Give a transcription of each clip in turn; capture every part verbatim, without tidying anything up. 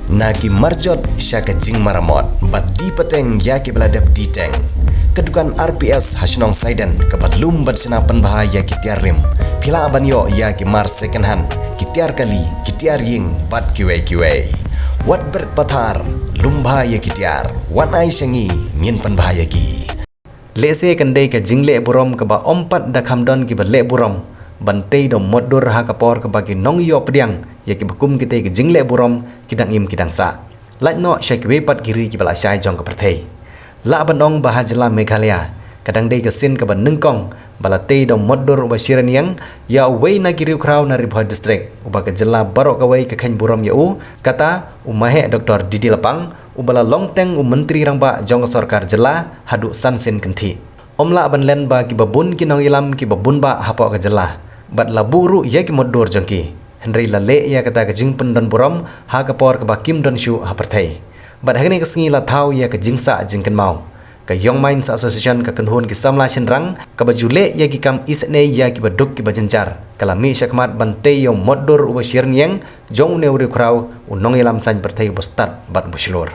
Na ki marjot sha ka jingmaramot bad die pateng ïa kiba la dep die teng. Ka dukan R P S ha shnong Saiden kaba lum bad shna pynbha ïa ki tiar rim. Phi lah ban ïoh ïa ki mar second hand, ki tiar kali, ki tiar ïing bad kiwei kiwei. Wat bret pathar, lum bha ïa ki tiar, wan ai sha ngi, ngin pynbha ïa ki. Lehse kan dei ka jingleh burom kaba ym pat da kham don kiba leh burom ban tei da u mot dur ha ka por kaba ki nongïoh pdiang ïa kiba kum kitei ka jingleh burom ki dang im ki dang sah. Lait noh sha kiwei pat ki ri kiba la shai jong ka pyrthei. Lah ban ong ba ha jylla Meghalaya ka dang dei ka sien kaba nyngkong ba la tei da u mot dur uba shiraniang ïa uwei na ki riewkhraw na Ri Bhoi District uba ka jylla baroh kawei ka kheiñ burom ïa u, kata u Maheh Doctor D D Lapang, uba la long teng u Myntri Rangbah jong ka sorkar jylla haduh san sien kynthih. Ym lah ban len ba kiba bun ki nongïalam kiba bun bah hapoh ka jylla bad la buh ruh ïa ki mot dur jong ki. Hynrei la leh ïa kata ka jingpyndon burom ha ka por kaba kim don shuh ha pyrthei. Bad ha kane ka sngi la thaw ïa ka jingsah jingkynmaw. Ka Young Minds Association ka kynhun ki samla shynrang kaba ju leh ïa ki kam isynei ïa kiba duk kiba jynjar ka la mih shakhmat ban tei ïa u mot dur uba shiraniang jong une u riewkhraw, u nongïalam saiñ pyrthei uba stad bad uba shlur.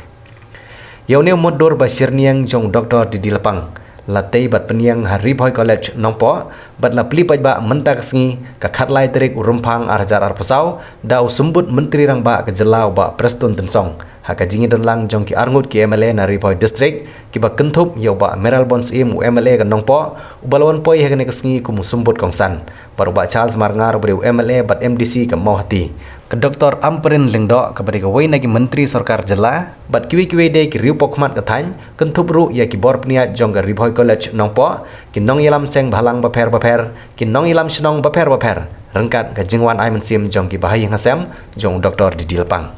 Ïa une u mot dur ba shiraniang jong u Doctor D D Lapang la tei bad pynïeng ha Ri Bhoi College Nongpoh bad la plie paidbah mynta ka sngi ka khatlai tarik u Rymphang ar hajar arphew saw da u Symbud Myntri Rangbah ka jylla u Bah Prestone Tynsong ha ka jingïadonlang jong ki arngut ki M L A na Ri Bhoi District kiba kynthup ïa u Bah Mayralborn Syiem, u M L A ka Nongpoh uba la wan poi ha kane ka sngi kum u Symbud Kongsan, bad u Bah Charles Marngar uba dei u M L A bad M D C ka Mawhati, ka Doctor Ampareen Lyngdoh kaba dei kawei na ki myntri sorkar jylla bad kiwei kiwei de ki riewpawkhmat ka thaiñ, kynthup ruh ïa ki bor pynïaid jong ka Ri Bhoi College Nongpoh, ki nongïalam seng bhalang bapher bapher, ki nongïalam shnong bapher bapher, ryngkat ka jingwan ai mynsiem jong ki bahaïing hasem jong u Doctor D D Lapang.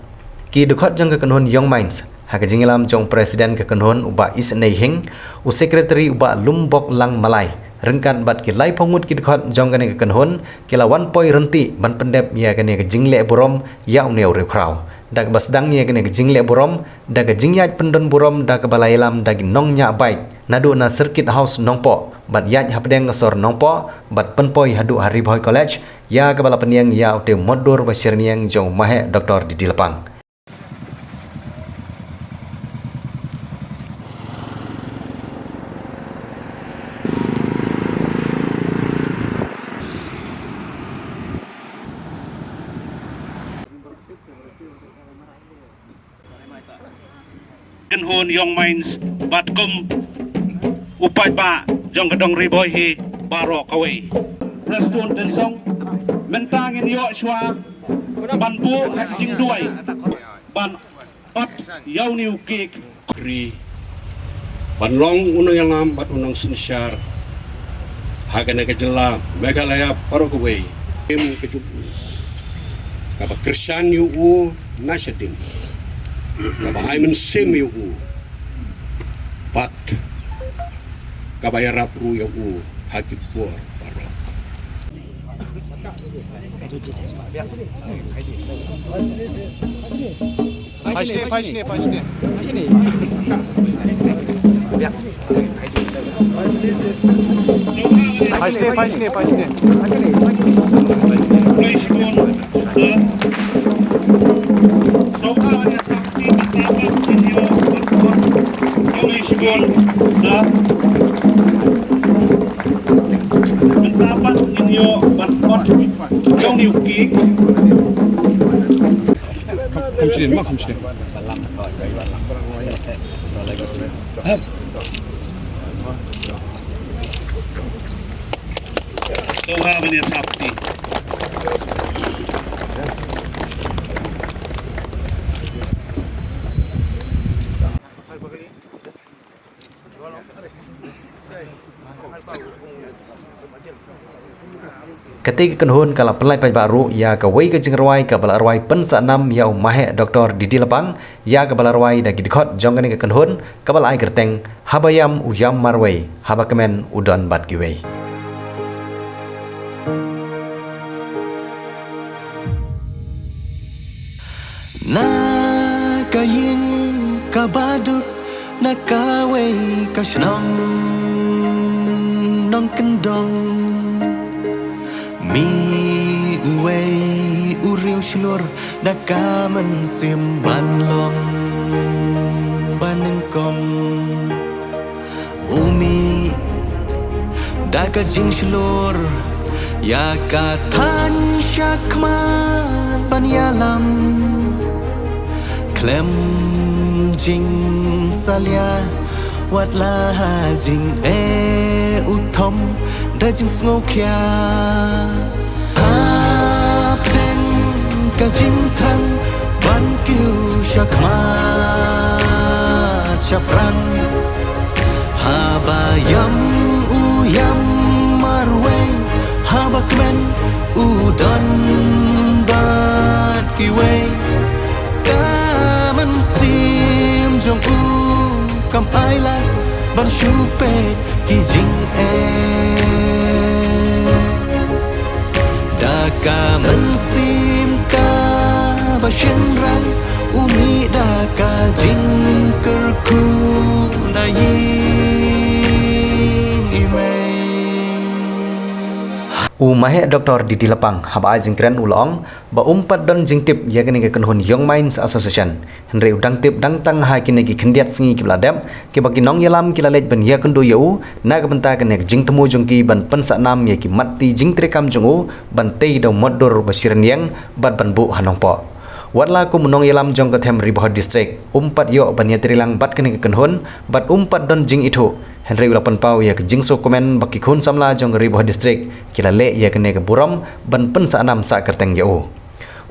Ki dkhot jong ka kynhun Young Minds ha ka jingïalam jong u President ka kynhun u Bah Isynei Hing, u Secretary u Bah Lumboklang Malai, ryngkat bad ki laiphew ngut ki dkhot jong kane ka kynhun ki la wan poi ryntih ban pyndep ïa kane ka jingleh burom ïa une u riewkhraw. Da kaba sdang ïa kane ka jingleh burom da ka jingïaid pyndon burom da kaba la ïalam da ki nongñiah bike naduh na Circuit House Nongpoh bad ïaid hapdeng ka sor Nongpoh bad pynpoi haduh ha Ri Bhoi College, ïa kaba la pynïeng ïa utei u mot dur ba shyrniang jong u Maheh Doctor D D Lapang. Kynhun Young Minds bad kum u paidbah jong ka dong Ri Bhoi hi baroh kawei. Prestone Tynsong, mynta ngin ïoh shuwa ban buh ha ka jingduwai ban ot ïa une u cake. Kri ban long u nongïalam bad u nongsynshar ha kane ka jylla Meghalaya baroh kawei. Im ka jong u kaba kyrshan ïa u na shadien, kaba ai mynsiem ïa u bad kaba ïarap ruh ïa u ha ki por baroh. Phai shane, phai shane, phai shane. Phai shane, phai shane, phai shane. Kham sdien, ma kham sdien. Katei ka kynhun ka la pynlait paidbah ruh ïa kawei ka jingrwai kaba la rwai pynsah nam ïa u Maheh Doctor D D Lapang, ïa kaba la rwai da ki dkhot jong kane ka kynhun kaba la ai kyrteng Haba ïam u ïam marwei, haba kmen u don bad kiwei. Na ka ïing kaba duk, na kawei ka shnong nongkyndong, mih uwei u riewshlur Da ka mynsiem ban long ba nyngkong, u mih da ka jingshlur ïa ka thaiñ shakhmat ban ïalam. Khlem jingsalia, wat la ha jingeh u thom da jingsngewkhia. Hapdeng ka jingthrang ban kiew shakhmat shaphrang, haba ïam u ïam marwei, haba kmen u don bad kiwei, ka mynsiem jong u kam ailad ban shu peit ki jingeh. Da ka mynsiem kaba shynrang, u mih da ka jingkyrkhu na ïing i mei. U Maheh Doktor D D Lapang haba ai jingkren u la ong ba um pat don jingtip ïa kane ka kynhun Young Minds Association. Hynrei u dang tip dang tang ha kine ki khyndiat sngi kiba la dep, kiba ki nongïalam ki la leit ban ïakynduh ïa u na ka bynta kane ka jingthmu jong ki ban pynsah nam ïa ki mat ti jingtreikam jong u ban tei da u mot dur ba shi rynïeng bad ban buh ha Nongpoh. Wat la kum u nongïalam jong ka them Ri Bhoi District, um pat ïoh ban ïatreilang bad kane ka kynhun bad um pat don jingithuh, hynrei u la pynpaw ïa ka jingsngewkmen ba ki khun samla jong Ri Bhoi District ki la leh ïa kane ka burom ban pynsah nam sah kyrteng ïa u.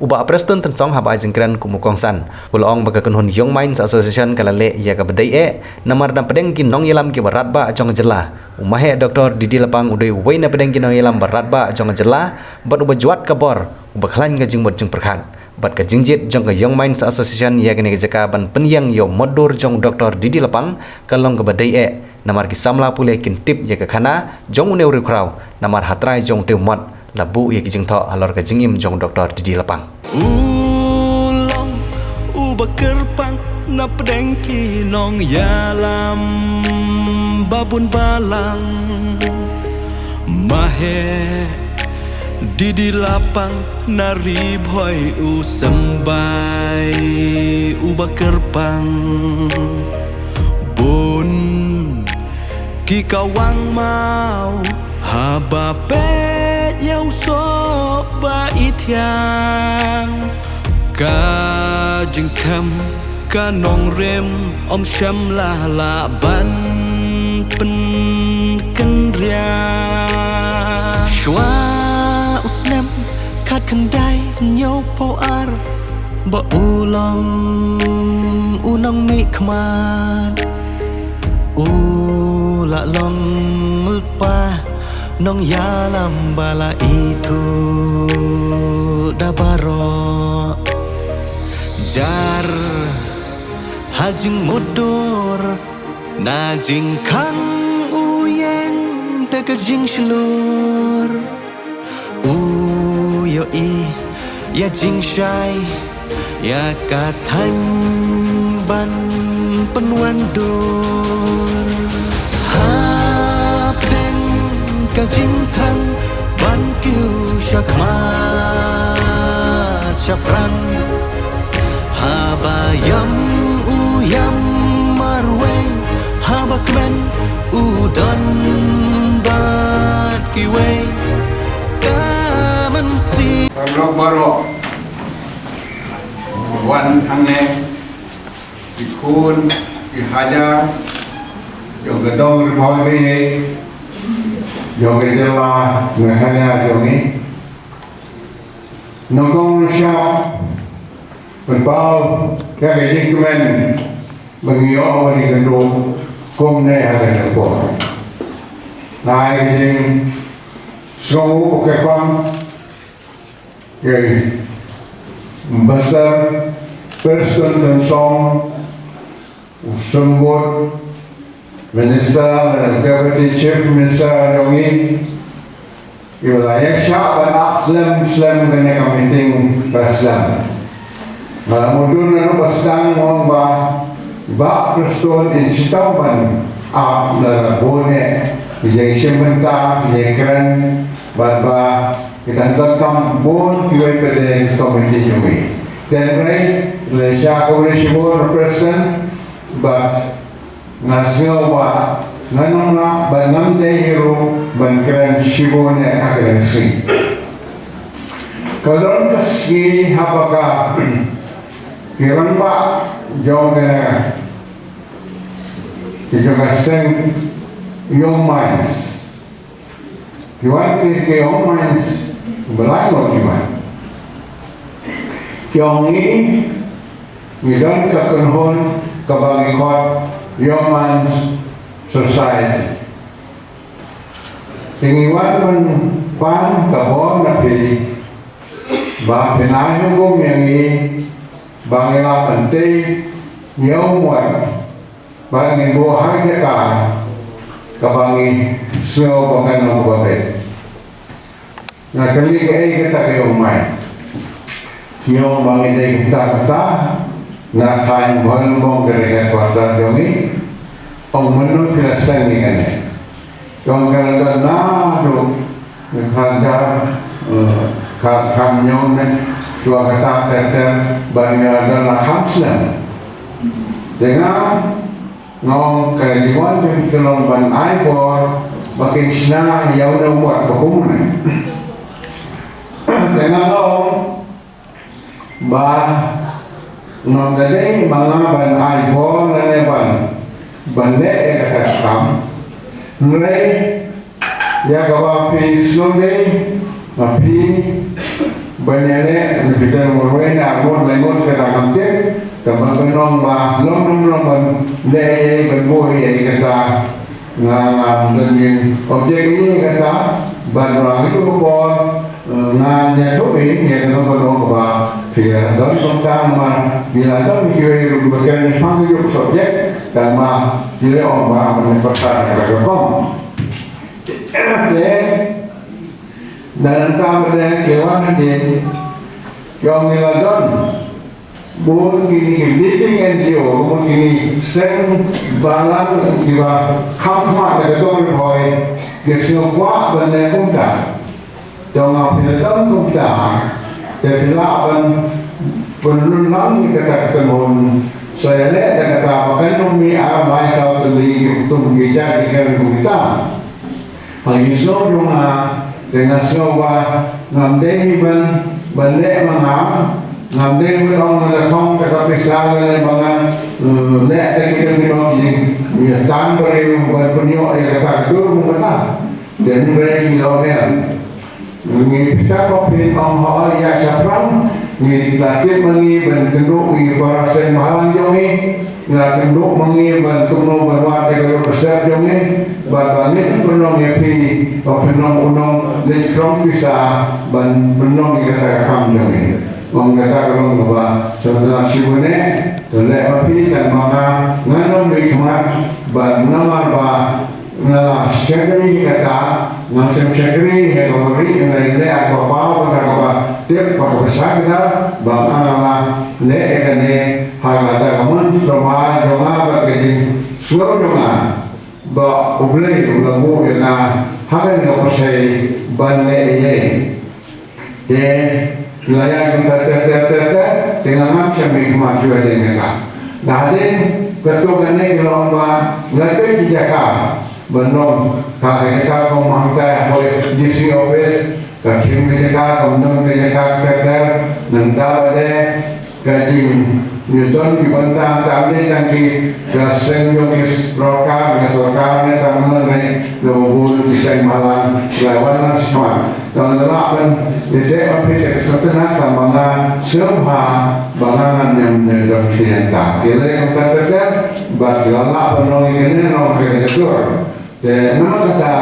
U Bah Prestone Tynsong haba ai jingkren kum u kongsan, u la ong ba ka kynhun Young Minds Association ka la leh ïa kaba dei eh namar na pdeng ki nongïalam kiba radbah jong ka jylla, u Maheh Doktor D D Lapang u dei uwei na pdeng ki nongïalam ba radbah jong ka jylla bad uba jwat ka bor, uba khlaiñ ka jingmut jingpyrkhat. Bad ka jingjied jong ka Young Minds Association ïa kane ka jaka ban pynïeng ïa u mot dur jong u Doktor D D Lapang ka long kaba dei eh, namar ki samla pule kin tip ïa ka khana jong une u riewkhraw, namar ha trai jong utei u mot la buh ïa ki jingthoh halor ka jingim jong u Doktor D D Lapang. U long uba kyrpang na pdeng ki nongïalam babun balang. Maheh D D Lapang na Ri Bhoi u symbai uba kyrpang. Bun ki kawang maw haba peit ïa u soh ba i thiang. Ka jingskhem ka nongrim ym shym la lah ban pynkynriah. Shuwa u snem khatkhyndai hynñiewphew ar, ba u long u nongmihkhmat, u la long lypa nongïalam ba la ithuh da baroh. Jar ha jingmutdur na jingkhang u ïeng da ka jingshlur. U ïohi ïa jingshai ïa ka thaiñ ban pynwandur. Hapdeng ka jingthrang ban kiew shakhmat shaphrang, haba ïam u ïam marwei, haba kmen u don bad kiwei, ka mynsiem. Paralok baroh, wan hangne, ki khun ki hajar jong ka dong Ri Bhoi Bhei, jong ka jylla Meghalaya jong ngi. Nyngkong nyngshap pynpaw ïa ka jingkmen ba ngi ïoh ban ïakynduh kumne ha kane ka por. Nga ai ka jingsngew kyrpang ïa i Ambassador Prestone Tynsong, u Symbud Minister, Deputy Chief Minister jong ngi, iba la ïaishah ban ap slem slem kane ka meeting ba slem. Nga la mutdur naduh ba sdang, ong ba i Bah Prestone in shitom ban ap, la bun eh ki jingshim bynta, ki jingkren, bad ba kita ki donkam bun kiwei pat de ki komiti jong ngi. Hynrei lehse ka uri shibun represent, bad nga sngew ba ngan ym lah bad ngam dei hi ruh ban kren shibun ha kane ka sngi. Ka don ka sngi haba ka ki rangbah jong kane ka jong ka seng Young Minds. Ki wan ki, ki Young Minds, ba lai ngut ki wan. Ki ong ngi, ngi don ka kynhun kaba ngi khot Young Minds Society. Te ngi wan ban pan ka bor na phi, ba phin ai hukum ïa ngi, ba ngi lah ban tei ïa u mot, ba ngin buh ha ka jaka kaba ngi sngew ba kan long kaba beit. Nga kylli kaei kata ka Young Minds. Ki ong ba ngi dei kumta kumta, na thaiñ Bhoirymbong ka dei ka headquarter jong ngi. Ong mano phi la seng ïa kane. Ong ka la don naduh khatjar, eh, khat, khatñiew ne, shuwa kata ter ter, ba ngi la don la kham snem. Te nga Nga ong ka jingwan jong ki ka long ban ai bor ba kin shna ïa une u mot ba kum une. Te nga ong ba ngam da dei ma nga ban ai bor lane ban, ban leh ïa kata ka kam. Hynrei ïa kaba phi sngewdei ma phi ban ïaleh, ne phi don marwei ne arngut laingut kata ngam tip, tangba ban ong ba long ne ym long ban leh ïa, ban buh ïa kata, nga, ngam don ïing object ïa kata. Bad ba ngi tu ka por, eh, ngan ïathuh ïa kata ban ong ba phi don kumta, namar ngi la don kiwei ruh ba kren shaphang ka juk subject, tangba ki la ong ba ban pyrta ïa kata ka rukom. Te nangta ba dei ki wan ki, ki ong ngi la don bun kine ki leading N G O, bun kine seng balang kiba kham khmat na ka dong Ri Bhoi, ki sngew kwah ban leh kumta. Te nga ong phi la don kumta, te phi lah ban pynlong lang ïa kata ka kynhun, sa ïaleh da kata ba kan ym mih ar lai saw tylli ki kum ki jait ki kren kumta. Ha ka jingsngew jong nga, te nga sngew ba ngam dei hi ban, ban leh ma nga, ngam dei ban ong nga la thong da ka pisa lane ba ngan, eh, leh da ki, da ki nong jingïatan briew ban pynïoh ïa kata ka dur kumta. Te hynrei ngi ong em. Ngi pyrta ba phin ong hooid ïa shaphrang, ngi la tip ma ngi ban kynduh ïa ki para seng bhalang jong ngi, ngi la kynduh ma ngi ban kumno ban wad ïa ka lad ka sep jong ngi, bad ba ngin pynlong ïa phi, ba phin long u nongleit khrong pisa ban pynlong ïa kata ka kam jong ngi. Ong kata ka long kaba sngewtynnat shibun eh, to leh ma phi tang ma nga, ngan ym mih khmat, bad namar ba nga la shakri ïa kata, ngam shym shakri ïa kaba ri, nga la ïaleh ha kaba paw bad ha kaba tip bad kaba shai kata, ba nga la leh ïa kane ha kata ka mon sngewbha jong nga bad ka jingsngew jong nga ba U Blei u la buh ïa nga ha kane ka pyrthei ban leh ïa Te ki la ïaid kumta ter ter ter ter, te nga ngam shym mih khmat shuwa ïa kata. Hadien katto katne ki la ong ba la peit ki jaka ban long, ka jaka kum hangta ha D C office, ka khim ka jaka, kam don ka jaka ter ter, nangta ba dei ka jing, ngi don ki bynta, tam ne tang ki, ka seng jong ki sorkar, ka sorkar ne tang ne, ne, ne bun ki seng bhalang, la wan lang shuwa. Tang ne lah ban ïateh ma phi te ka sngewtynnat, tang ba nga sngewbha ba nga ngan ïa ne don ki ïa ta. Ki leh kumta ter ter, bad ki la lah ban long ïa kane, long ha kane ka dur. Te namar kata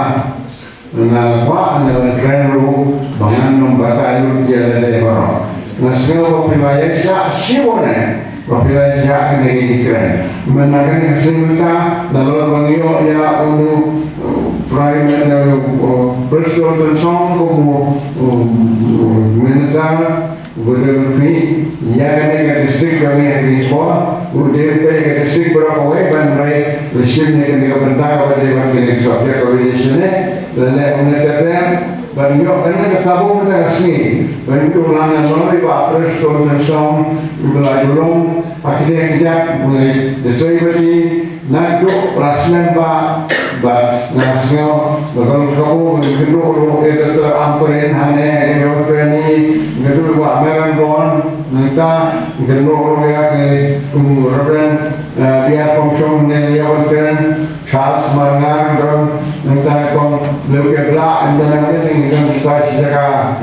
nga kwah, nga kren ruh ba ngan ym batai lut ïa lade baroh. Nga sngew ba phi la ïaishah shibun eh ba phi la ïaishah kine ki kren. Mynta kane ka sngi mynta, nalor ba ngi ïoh ïa u, uh, Prime Minister, uh, Prestone Tynsong kum u, uh, Minister, u dei u peit ïa kane ka district jong ngi ha kine ki por, u dei u peit ïa ka district baroh kawei, ban rai la shim ïa kane ka bynta kaba dei ban kine ki subject kaba dei shane, la leh kumne ter ter, Ban ïoh kane ka kabu mynta ka sngi ban ïoh lang na lori ba pres kon kan song ba la julong ha kine ki jaka ba ngi da trei ba ji na duk la snem ba ba nga sngew ba ka kabu ba ngi duk ruh ïa ka ter ampren hangne ïa ka training ngi duk ba meran bon ngi ta ngi duk ruh ïa ka kum Reverend Biar Pongshong ne ïa ka tren Charles Marngar don nangta kong Leuke Bla and then everything is done by Shijaka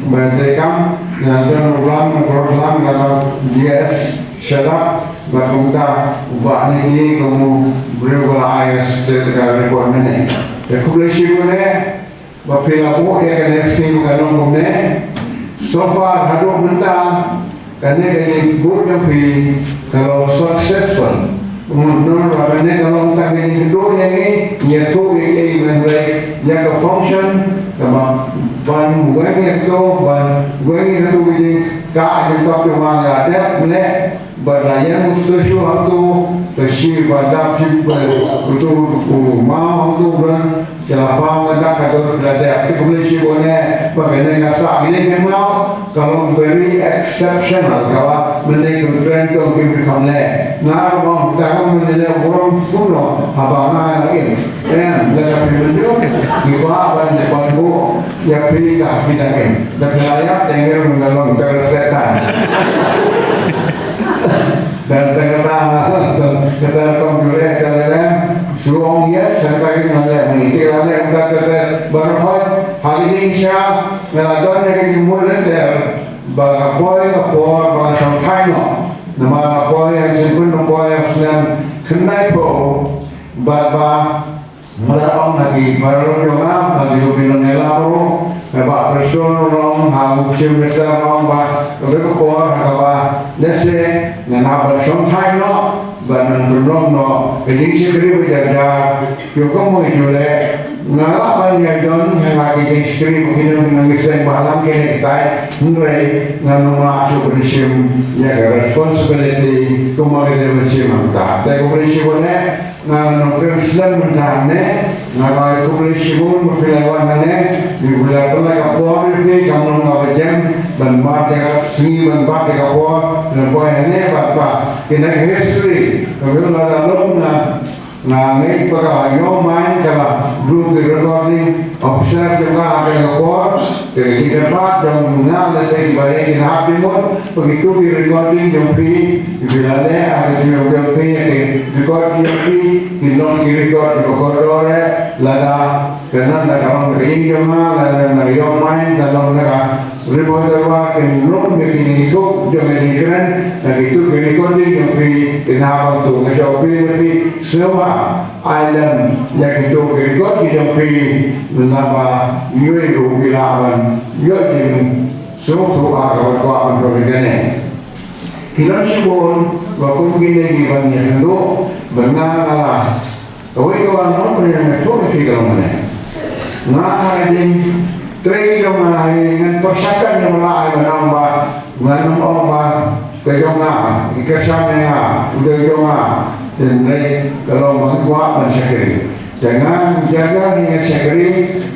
Bantekam and then Ulam and Rotlam and G S Sharap ba kumta ba ni ki kong Brewala I S Tel ka report mene. Te khublei shibun eh ba phi la buh ïa ka next thing ka long kumne. So far haduh mynta kane ka jingbuh jong phi ka long successful. Ngan ong ba kane ka long tang ka jingkynduh ïa ngi, ngi ïathuh ïa ki ban leh ïa ka function kaba ban weng ïa to ban weng ïa to ka jingkah jingtok jong nga ïa dep ne ba la ïeng shuh shuh ha to ka shi ba dap shi ba to u ma ha to ban Ka la pam ka dak ka dor ka dep te kumne shi bone ba kane nga sa ngi ne mau ka long very exceptional ka ba mene ka trend ko kim kam le nga ka ba ta ka mene le wrong kuno ha ba nga na in em le ka phi mene ki ba ba ne ba bu ya phi ta ki da em da ka la ya te ngi nga long ka respect ta Dan tengah kata kata komputer kata suong yes sampai ke mana ni kita ada kata kata berhoi hari ini sya ngadon yang mula ter bagapoy kapor bagasampai no nama kapoy yang simpun kapoy yang senang kenai po baba Nga la ong ha ki paralok jong nga, ha ki duk ki nongñiah baroh, ha Bah Prestone u ong, ha u Chief Minister u ong ba, ka dei ka por ha kaba lehse ngan hap ban shongthait noh, ban nang pynlong noh ka jingshakri ba jar jar. Ïa ka mut ïa u leh, nga lah ban ïa don ha ki jingshakri ba ki nong ki nong ki seng ba ha lam kine kitai, hynrei ngan ym lah shuh ban shim ïa ka responsibility kumba ka dei ban shim hangta. Te khublei shibun eh. Nga nongpynim slem mynta hangne, nga ai khublei shibun ba phi la wan hangne, phi la pynlait ka por ïa phi, kam long kaba jem ban bat ïa ka sngi, ban bat ïa ka por, phi la poi hangne, bat ba kine ki history, ka phi la lum nga, nga ngeit ba ka Young Minds ka la do ki recording, Officer jong nga ha kane ka por, te ki dei pat jong nga lehse kiba ïa ki hap jingmut, ba kito ki recording jong phi, ki la leh ha ka jingim jong phi, ki record jong phi, ki long ki record kiba kordor eh, lada ka nan da ka long ka ïing jong nga, lada na Young Minds, ka long na ka Reporter ba kin long da ki ïing jong ka jingkren, na kito ki recording jong phi, ki hap hangto, nga shu appeal ïa phi, sngewbha. Ai lem ïa kito ki record ki jong phi, naba ïohi ruh ki lah ban ïoh jingsngewthuh ha kaba kwah ban ïoh kane. Ki don shibun ba kum kine ki ban ïakynduh ba nga nga la kawei ka ban ong ba nga ïathuh ïa phi ka long ne. Nga ha ka jingtrei jong nga ha ngan pyrshang ïa nga la ai ban ong ba Ngan ym ong ba ka jong nga, i kyrshan ïa nga, u dei jong nga. Te hynrei ka long ba nga kwah ban shakri. Te nga ïa nga ngan shakri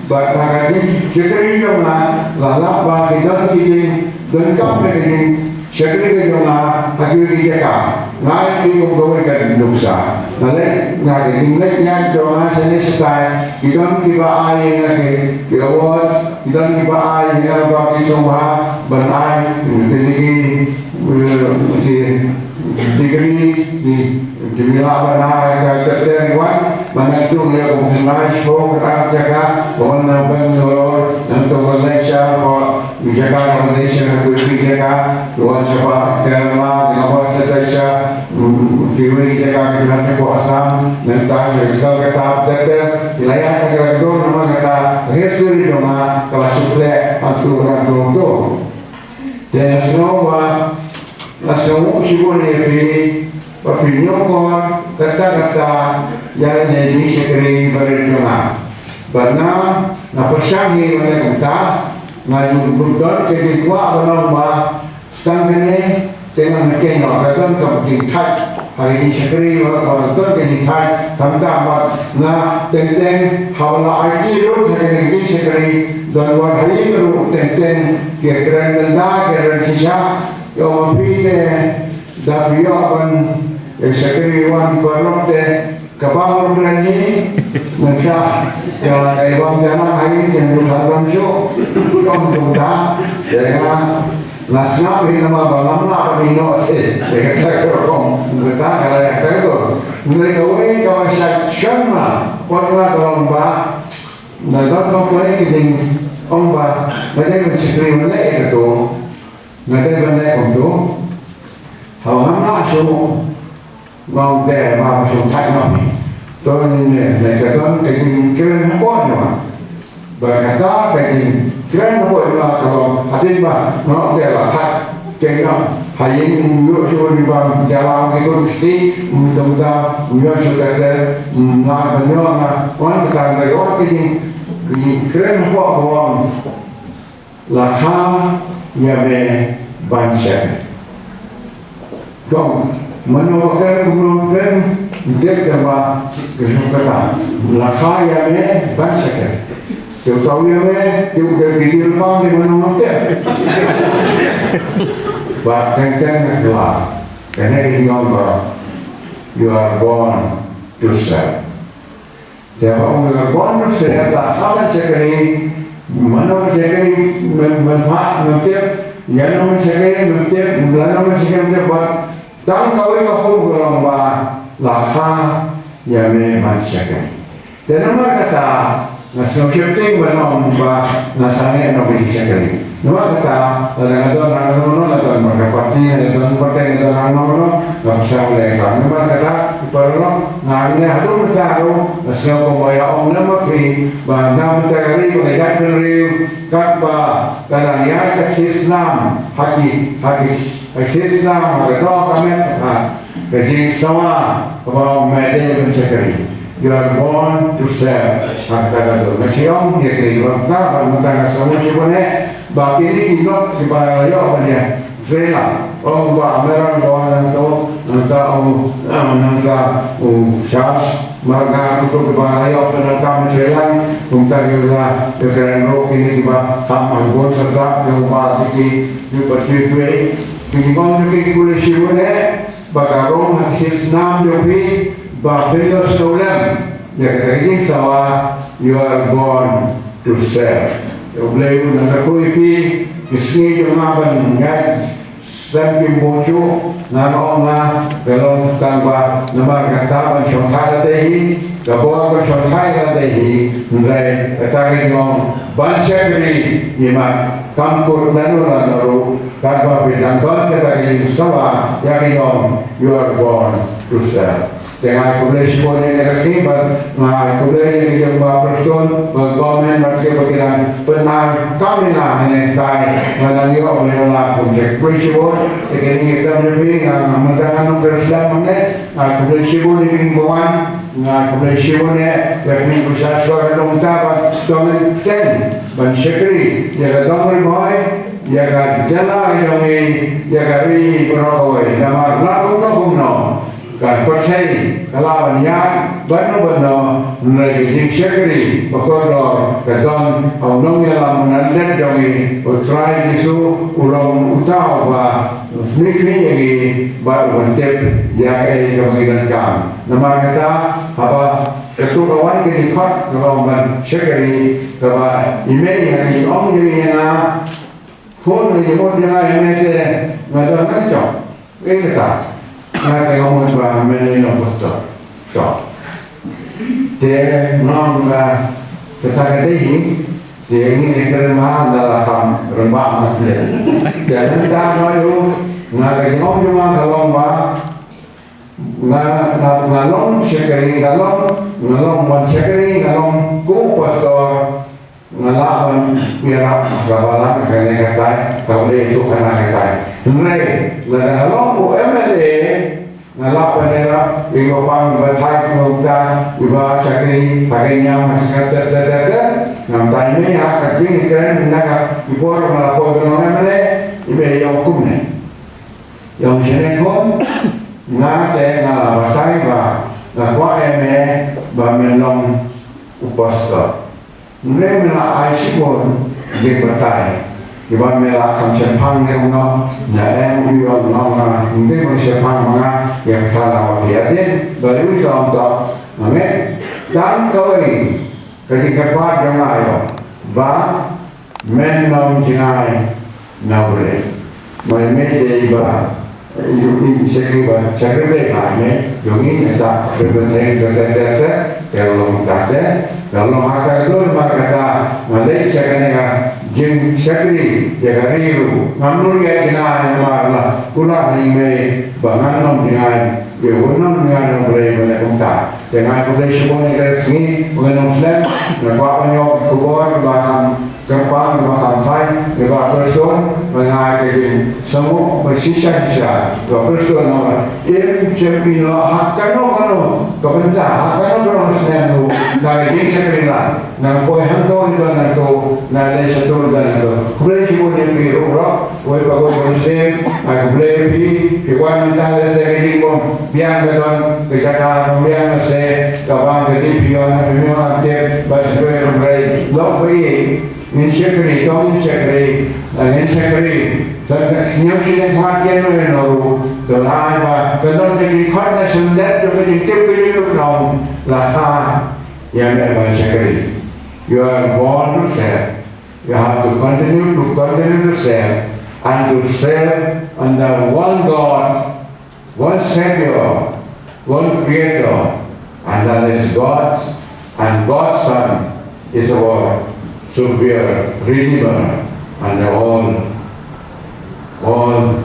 bad ha ka jingshakri jong nga la lap ba ki don ki jingdonkam da ka jingshakri ka jong nga ha kiwei ki jaka. Nga ïa ki kum kawei ka nuksa. Nga leh nga ka jingleh ïa jong nga shane shatai ki don kiba ai ïa nga ki awards Ki don kiba ai ïa nga ba ki sngewbha ban ai, ki, ki, ki degree, ki, ki mih lah ban ai ka ter ter wan, ban ai tu ïa u Bhupesh Hall ka jaka, wan na Bangalore, nangta Malaysia, ko jaka Malaysia, ko jaka, wan shabar Kerala, wan shabar Malaysia, kiwei ki jaka ki don hapoh Assam, nangta ïa ka Kolkata, ter ter, ki la ïaid ha ka dor namar kata ka history jong nga ka la shu khleh hangto hangto hangto. Te nga sngew ba nga sngew shibun ïa phi ba phi ñiewkor katta katta ïa kane ka jingshakri barit jong nga. Bad nga nga pyrshang hi ban leh kumta, nga ju don ka jingkwah ban ong ba Tang kane te ngan kynnoh ka don ka jingthait Ha ka jingshakri wat, wat don ka jingthait, khamtam wat nga teng teng haba la aiti ruh ha ka jingshakri, don wat ha ïing ruh teng teng ki kren danda, ki kren shisha, ïoh ma phi te da phi ïoh ban ïa shakri wan ki paralok te ka bang ruh kren hi, nangta ka ka ibang jana ha ïing chen ruh ha ram shu, kum kum ta, te nga Nga sngap hi namar ba ngam lah ban ïehnoh te. Te kata ka rukom, kata ka la ïa kata ka dur. Hynrei kawei kaba shait shon nga, pynban nga ka long ba, nga don kawei ka jingong ba, nga dei ban shakri ban leh ïa kato, nga dei ban leh kumto. Haba ngam lah shuh, Ngong te ma ba shong thait ngong. To ni ne ne ka don ka jingkren hapoh jong nga. Ba kata ka jingkren hapoh jong nga ka long hadien ba ngong te la thait ke ngong. Ha ïing ym ïoh shuh ban ïalam ki khun kti, ym dum da, ym ïoh shuh kata, ym lah ban ïoh nga. Wan kata ka don ka jing, ka jingkren hapoh ka long. La kha ïa me ban shakri. Kong, mano ba kren, kumno ba kren, ym tip tang ba ka shong kata. La kha ïa me ban shakri. Te u tau ïa me, te u dei bidi lbang de mano ngam tip. Ba teng teng na kla. Kane ka jingong ba, you are born to serve. Te ba ong, you are born to serve, la kha ban shakri, mano ban shakri, mem, mem phah, mem tip, ïano ban shakri, mem tip, lano ban shakri, mem tip, ba tang kawei ka hukum ka long ba la kha ïa me ban shakri. Te namar kata, nga sngewsih ban ong ba nga sangeh noh ban shakri. Namar kata, lada nga don hangne mano, nga don markapati, nga don parti, nga don hangne mano, nga pyrshang ban leh. Namar kata, i paralok, nga hangne haduh mynta ruh, nga sngew kumba ïa ong lem ma phi, ba na bynta ka ri bad ka jaitbynriew, katba ka dang ïaid ka shithi snam, ha ki, ha ki, ha ki shithi snam, ha ka doh ka met, ha ka jingsawa, kaba ong me dei ban shakri. You are born to serve. Ha kata ka dur. Nga shu ong ïa kine ki lok ta, ba mynta nga sngewthuh shibun eh, ba kine ki lok kiba la ïoh ban ïa trei lang. Ong ba Meron ba wan nangto, nangta ong, ah, nangta u Charles Marngar, kitu kiba la ïoh ban nangta ban trei lang. Kumta ki la ïoh kren ruh kine kiba kham hangbun serta kiba tiki kiba tiki. Kine ki ong ki khublei shibun eh. Ba ka rung ha ki shithi snam jong phi, ba phin ïoh sngewlem ïa kata ka jingsawa, you are born to serve. Ïa U Blei un nang kyrkhu ïa phi, ki sngi jong nga ban ïaid slem kim bun shuh, nga ong nga, ka long tang ba namar kata ban shongthait lade hi, ka bor ban shongthait lade hi, hynrei kata ka jingong ban shakri, imat kam kut lano lano ruh, Katba phi dang don kata ka jingsawa, ïa ka jong, you are born to serve. Te nga ai khublei shibun ïa kane ka sngi bad nga ai khublei ïa ka jong ba Prestone, ba government bad kiba ki dang pynai kam ïa nga hangne tai, nga dang ïoh ban ïoh lad kum. Khublei shibun ïa kane ka kam jong phi, nga mynta nga nongtrei slem hangne, nga ai khublei shibun ïa kane ka wan, nga ai khublei shibun ïa phi ba sha shuwa ka dong ta bad dong ïa ka kten ban shakri ïa ka dong Ri Bhoi. Ïa ka jylla ka jong ngi, ïa ka ri baroh kawei, namar la kumno kumno ka pyrthei ka lah ban ïaid bad no bad no, hynrei ka jingshakri ba kordor ka don ha u nongïalam ba nanglet jong ngi, U Trai Jisu, u long uta uba sngewthuh ïa ngi bad uban tip ïa kaei kaba ngi donkam. Namar kata, haba kato ka wan ka jingkhot kaba ong ban shakri, kaba i mei ha ka jingong jong i ïa nga, Khun, nga ïa mut ïa nga ïa me te nga don ha ka jong. Ei kata. Nga te nga mut ba me ne long pastor. To. Te nga ong ba kata ka dei hi. Te ngi ne kren ma nga la kham rangbah ma te. Te nangta nga ïa nga ka jingong jong nga ka long ba Nga, nga, nga long shakri, nga long, nga long wan shakri, nga long ko pastor, nga lah ban ïarap ha ka balang kane katai, ka Blei tu kana katai. Hynrei, lada nga long ko M L A, nga lah ban ïarap, iba pang, iba thait, iba uta, iba shakri, ha ka niam, ha ka tet, tet, tet, tet. Ngam tai mei ha ka jingkren, na ka, i por, nga la poi ban long M L A, i mei ïong kumne. Ïong shane khun, Nga te nga la batai ba nga kwah ïa me ba men long u pastor. Hynrei me la ai shibun jingbatai kiba me la kham shemphang ne u noh. Na em u ong, u ong nga, hynrei me shemphang ma nga ïa ka la wa phi hadien ba u ong to. Nga me tang kawei ka jingkyrpad jong nga ïa ba men nym jngai na U Blei. Mai me te ba i i shakri ba shakri ba mai me jong i ne sa ba ba te te te te te te long ta te te long ha ka dur ma ka ta ma le shakri ka jing shakri ya ka ri ru ngam nur ya jngai na ma la kula ni me ba ngan nym jngai ya u nym jngai na U Blei ba ne kum ta. Te nga khublei shibun ïa ka sngi ba ngan ym slem nga kwah ban ïoh khubor ba kham kyrpang ba kham phai ïa ba Prestone ba nga ka jing sngewbha ba shisha shisha ba Prestone na ba im chem ïa ha kano kano ka bynta ha kano kano snem lu na ka jing shakri la. Nang poi hangto ïa don hangto, nang leit shato ïa don hangto. Khublei shibun ïa phi ruh ruh. Wei pa ko khublei, ai khublei ïa phi, phi wan mynta lehse ka jingbym biang ka don, ka jaka bym biang lehse, ka bang ka dei phi wan, phi wan wan tip, ba sdoi ruh rei. Lok ba ïa, ngin shakri, to ngin shakri, ngin shakri. Sa ka sñiaw shi leh khmat ïa no ïa no ruh, to lai ba, ka don ka jingkhot na shnong dep, to ka jingtip ka jingtip nong, la kha. Ïa me ban shakri. You are born to serve. You have to continue to continue to serve and to serve under one God, one Savior, one Creator, and that is God, and God's Son is our superior Redeemer and the all All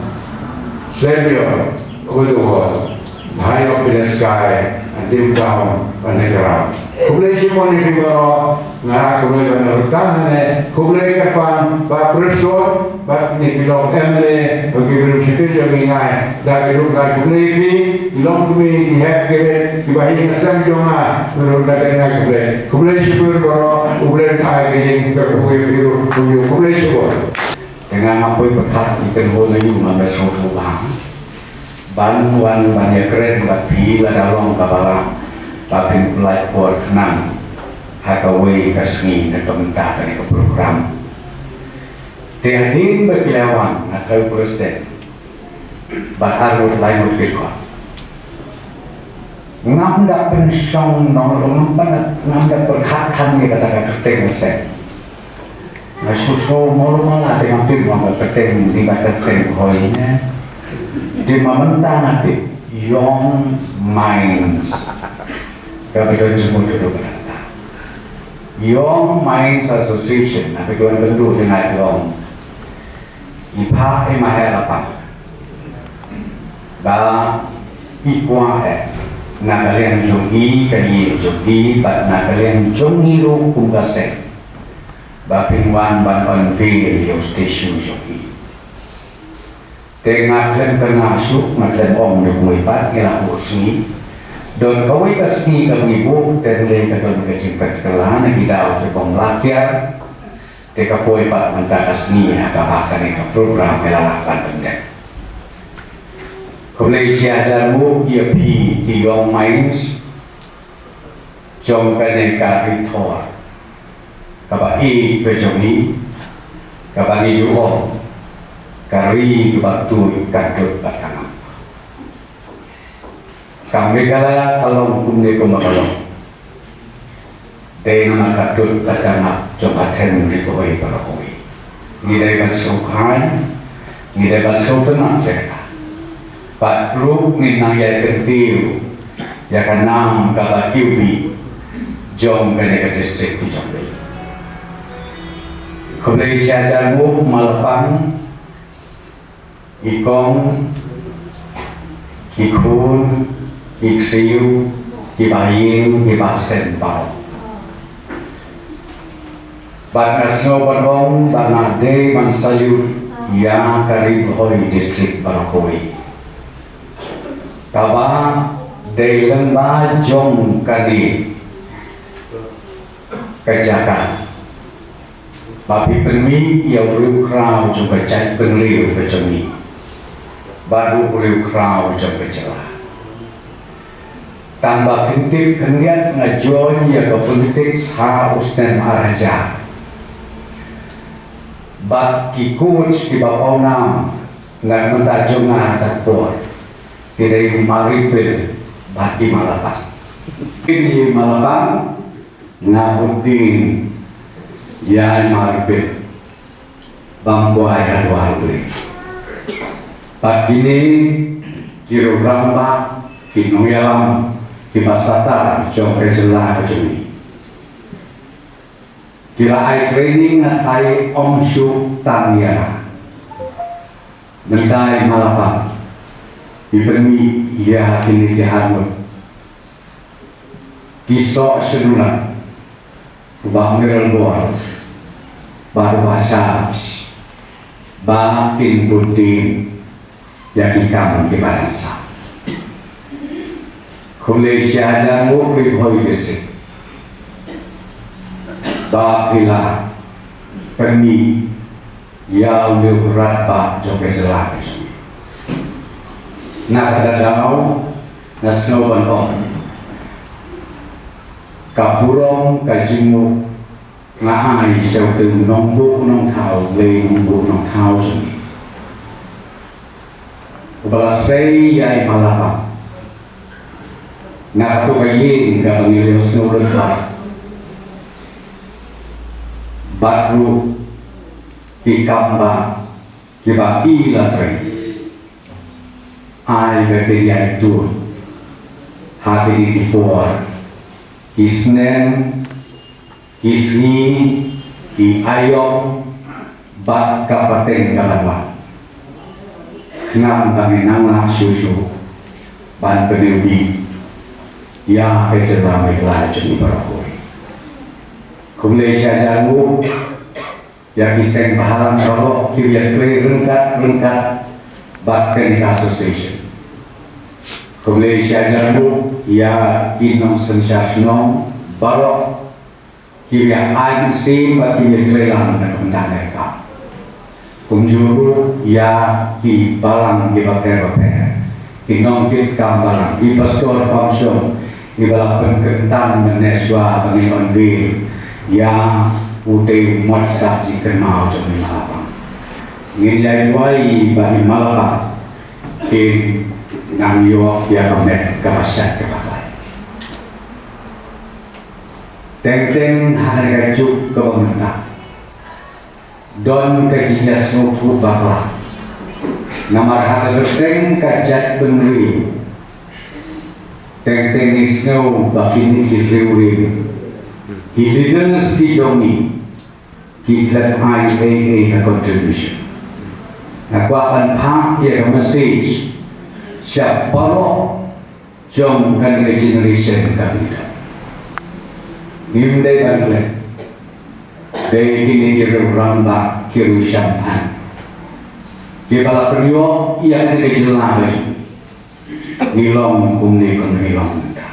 Savior of the world, high up in the sky, and deep down on the ground. Khublei shibun ïa phi baroh, nga khublei ba nga ruh tang hangne, khublei kyrpang ba Prestone, ba kine ki long M L A, ba ki briew shakri jong ngi ngai, da ka ruh ngai khublei ïa phi, ki long kmie ki heh ki rit, kiba hi na seng jong nga, ruh da ka ngai khublei. Khublei shibun baroh, U Blei un ai ka jingkyrkhu ïa phi ruh, khublei shibun. Te nga nga poi pyrkhat ïa ka nongïalam na ïu nga ba sngewthuh bha. Ban wan ban ïakren bad phi lada long kaba lah ba phin pynlait por khnang ha kawei ka sngi na ka bynta kane ka program. Te hadien ba ki la wan nga thaw president bad arngut laingut ki khot. Ngam da pynshong nong, ngam da, ngam da pyrkhat than ïa kata ka kyrteng seng. Nga shu shu molo mala te ngam tip mo ka kyrteng ni ka kyrteng hoi ne. Te ma mynta nga tip Young Minds. Ka ba don jingmut ka dok kata. Young Minds Association, na ba ki wan kynduh te nga ong. I phah i maheh la pang. Ba i kwah eh na ka liang jong i, ka ïing jong i, bad na ka liang jong i ruh kum ka seng. Ba phin wan ban unveil ïa u statue jong i. Te nga khlem kynmaw shuh, nga khlem ong dei kumno pat, ngi la buh sngi. Don kawei ka sngi kaba ngi buh, te lei ka don ka jingpynkylla na ki daw kiba ym lah kiar. Te ka poi pat mynta ka sngi ha kaba kane ka program ka la lah ban pyndep. Khublei shihajar nguh ïa phi ki Young Minds jong kane ka ri Thor kaba ïeit ka jong ngi, kaba ngi ju ong ka ri kaba tuid ka dud bad ka ngap. Ka Meghalaya ka long kumne kumba ka long. Dei namar ka dud bad ka ngap jong ka them ri Khoi baroh kawei. Ngi dei ban sngewkhia, ngi dei ban sngewtynnat ïa kata. Bad ruh ngin nang ïai kyntiew ïa ka nam kaba iwbih jong kane ka district ka jong ngi. Khublei shihajar nguh, ma la pang, i kong, i khun, i ksiew, i bahaïing, i bahasem baroh. Bad nga sngew ban ong ba nga dei ban salute ïa ka Ri Bhoi District baroh kawei. Kaba dei lyngba jong kane ka jaka ba phi pynmih ïa u riewkhraw jong ka jaitbynriew ka jong ngi bad ruh u riewkhraw jong ka jylla. Tang ba khyndiat khyndiat nga join ïa ka politics ha u snem ar hajar. Bad ki coach kiba pawnam na ka bynta jong nga ha ka por ki dei u Maribil bad i Malapang. Kin i Malapang nga bud dien ïa i Maribil bam kwai ha dwar U Blei. Bad kine ki rangbah, ki nongïalam, ki basatar jong ka jylla ka jong ngi. Ki la ai training na thai ym shu tang ïa. Mynta i Malapang i pynmih ïa kine ki arngut. Ki soh sha u Bah Mayralborn bad u Bah Charles ba kin bud dien ïa ki kam kiba dang sah. Khublei shihajar nguh Ri Bhoi District ba phi la pynmih ïa une u rangbah jong ka jylla ka jong ngi. Na kata ka daw nga sngew ban ong ka burom ka jingmut nga ai sha utei u nongbuh nongthaw, Blei nongbuh nongthaw jong ngi, uba la sei ïa i Malapang na kato ka ïing kaba ngi la ïohsngew lyngba bad ruh ki kam ba kiba i la trei. Ai ba kin ïai tur ha kine ki por, ki snem, ki sngi, ki aïom bad ka pateng ka ban wan. Khnang ba ngin nang lah shuh shuh ban pynïohi ïa ka jylla Meghalaya jong ngi baroh kawei. Khublei shihajar nguh ïa ki seng bhalang baroh kiba ïatrei ryngkat ryngkat bad kane ka association. Khublei shihajar nguh ïa ki nongsynshar shnong baroh kiba ïa ai mynsiem bad kiba ïatrei lang na ka bynta kane ka kam. Kumjuh ruh ïa ki balang kiba pher bapher, ki nongkit kam balang, i pastor pamshong, iba la pynkyntang mynne shuwa ba ngin wan viewing ïa utei u mot sah jingkynmaw jong i Malapang. Ngin ïai duwai ba i Malapang in nang ïoh ïa ka met kaba shait kaba khlaiñ. Teng teng ha kane ka juk kaba mynta don ka jingïasngewthuh bakla. Namar ha ka kyrteng ka jaitbynriew, teng teng ngi sngew ba kine ki riew riew, ki leaders ki jong ngi, ki khlem ai ei ei ka contribution. Nga kwah ban phah ïa ka message sha baroh jong kane ka generation ka phi don. Ngim dei ban klet. Dei kine ki riew rangbah, ki riew shemphang, kiba la pynïoh ïa kane ka jylla ka jong ngi. Ngi long kumne kumba ngi long mynta.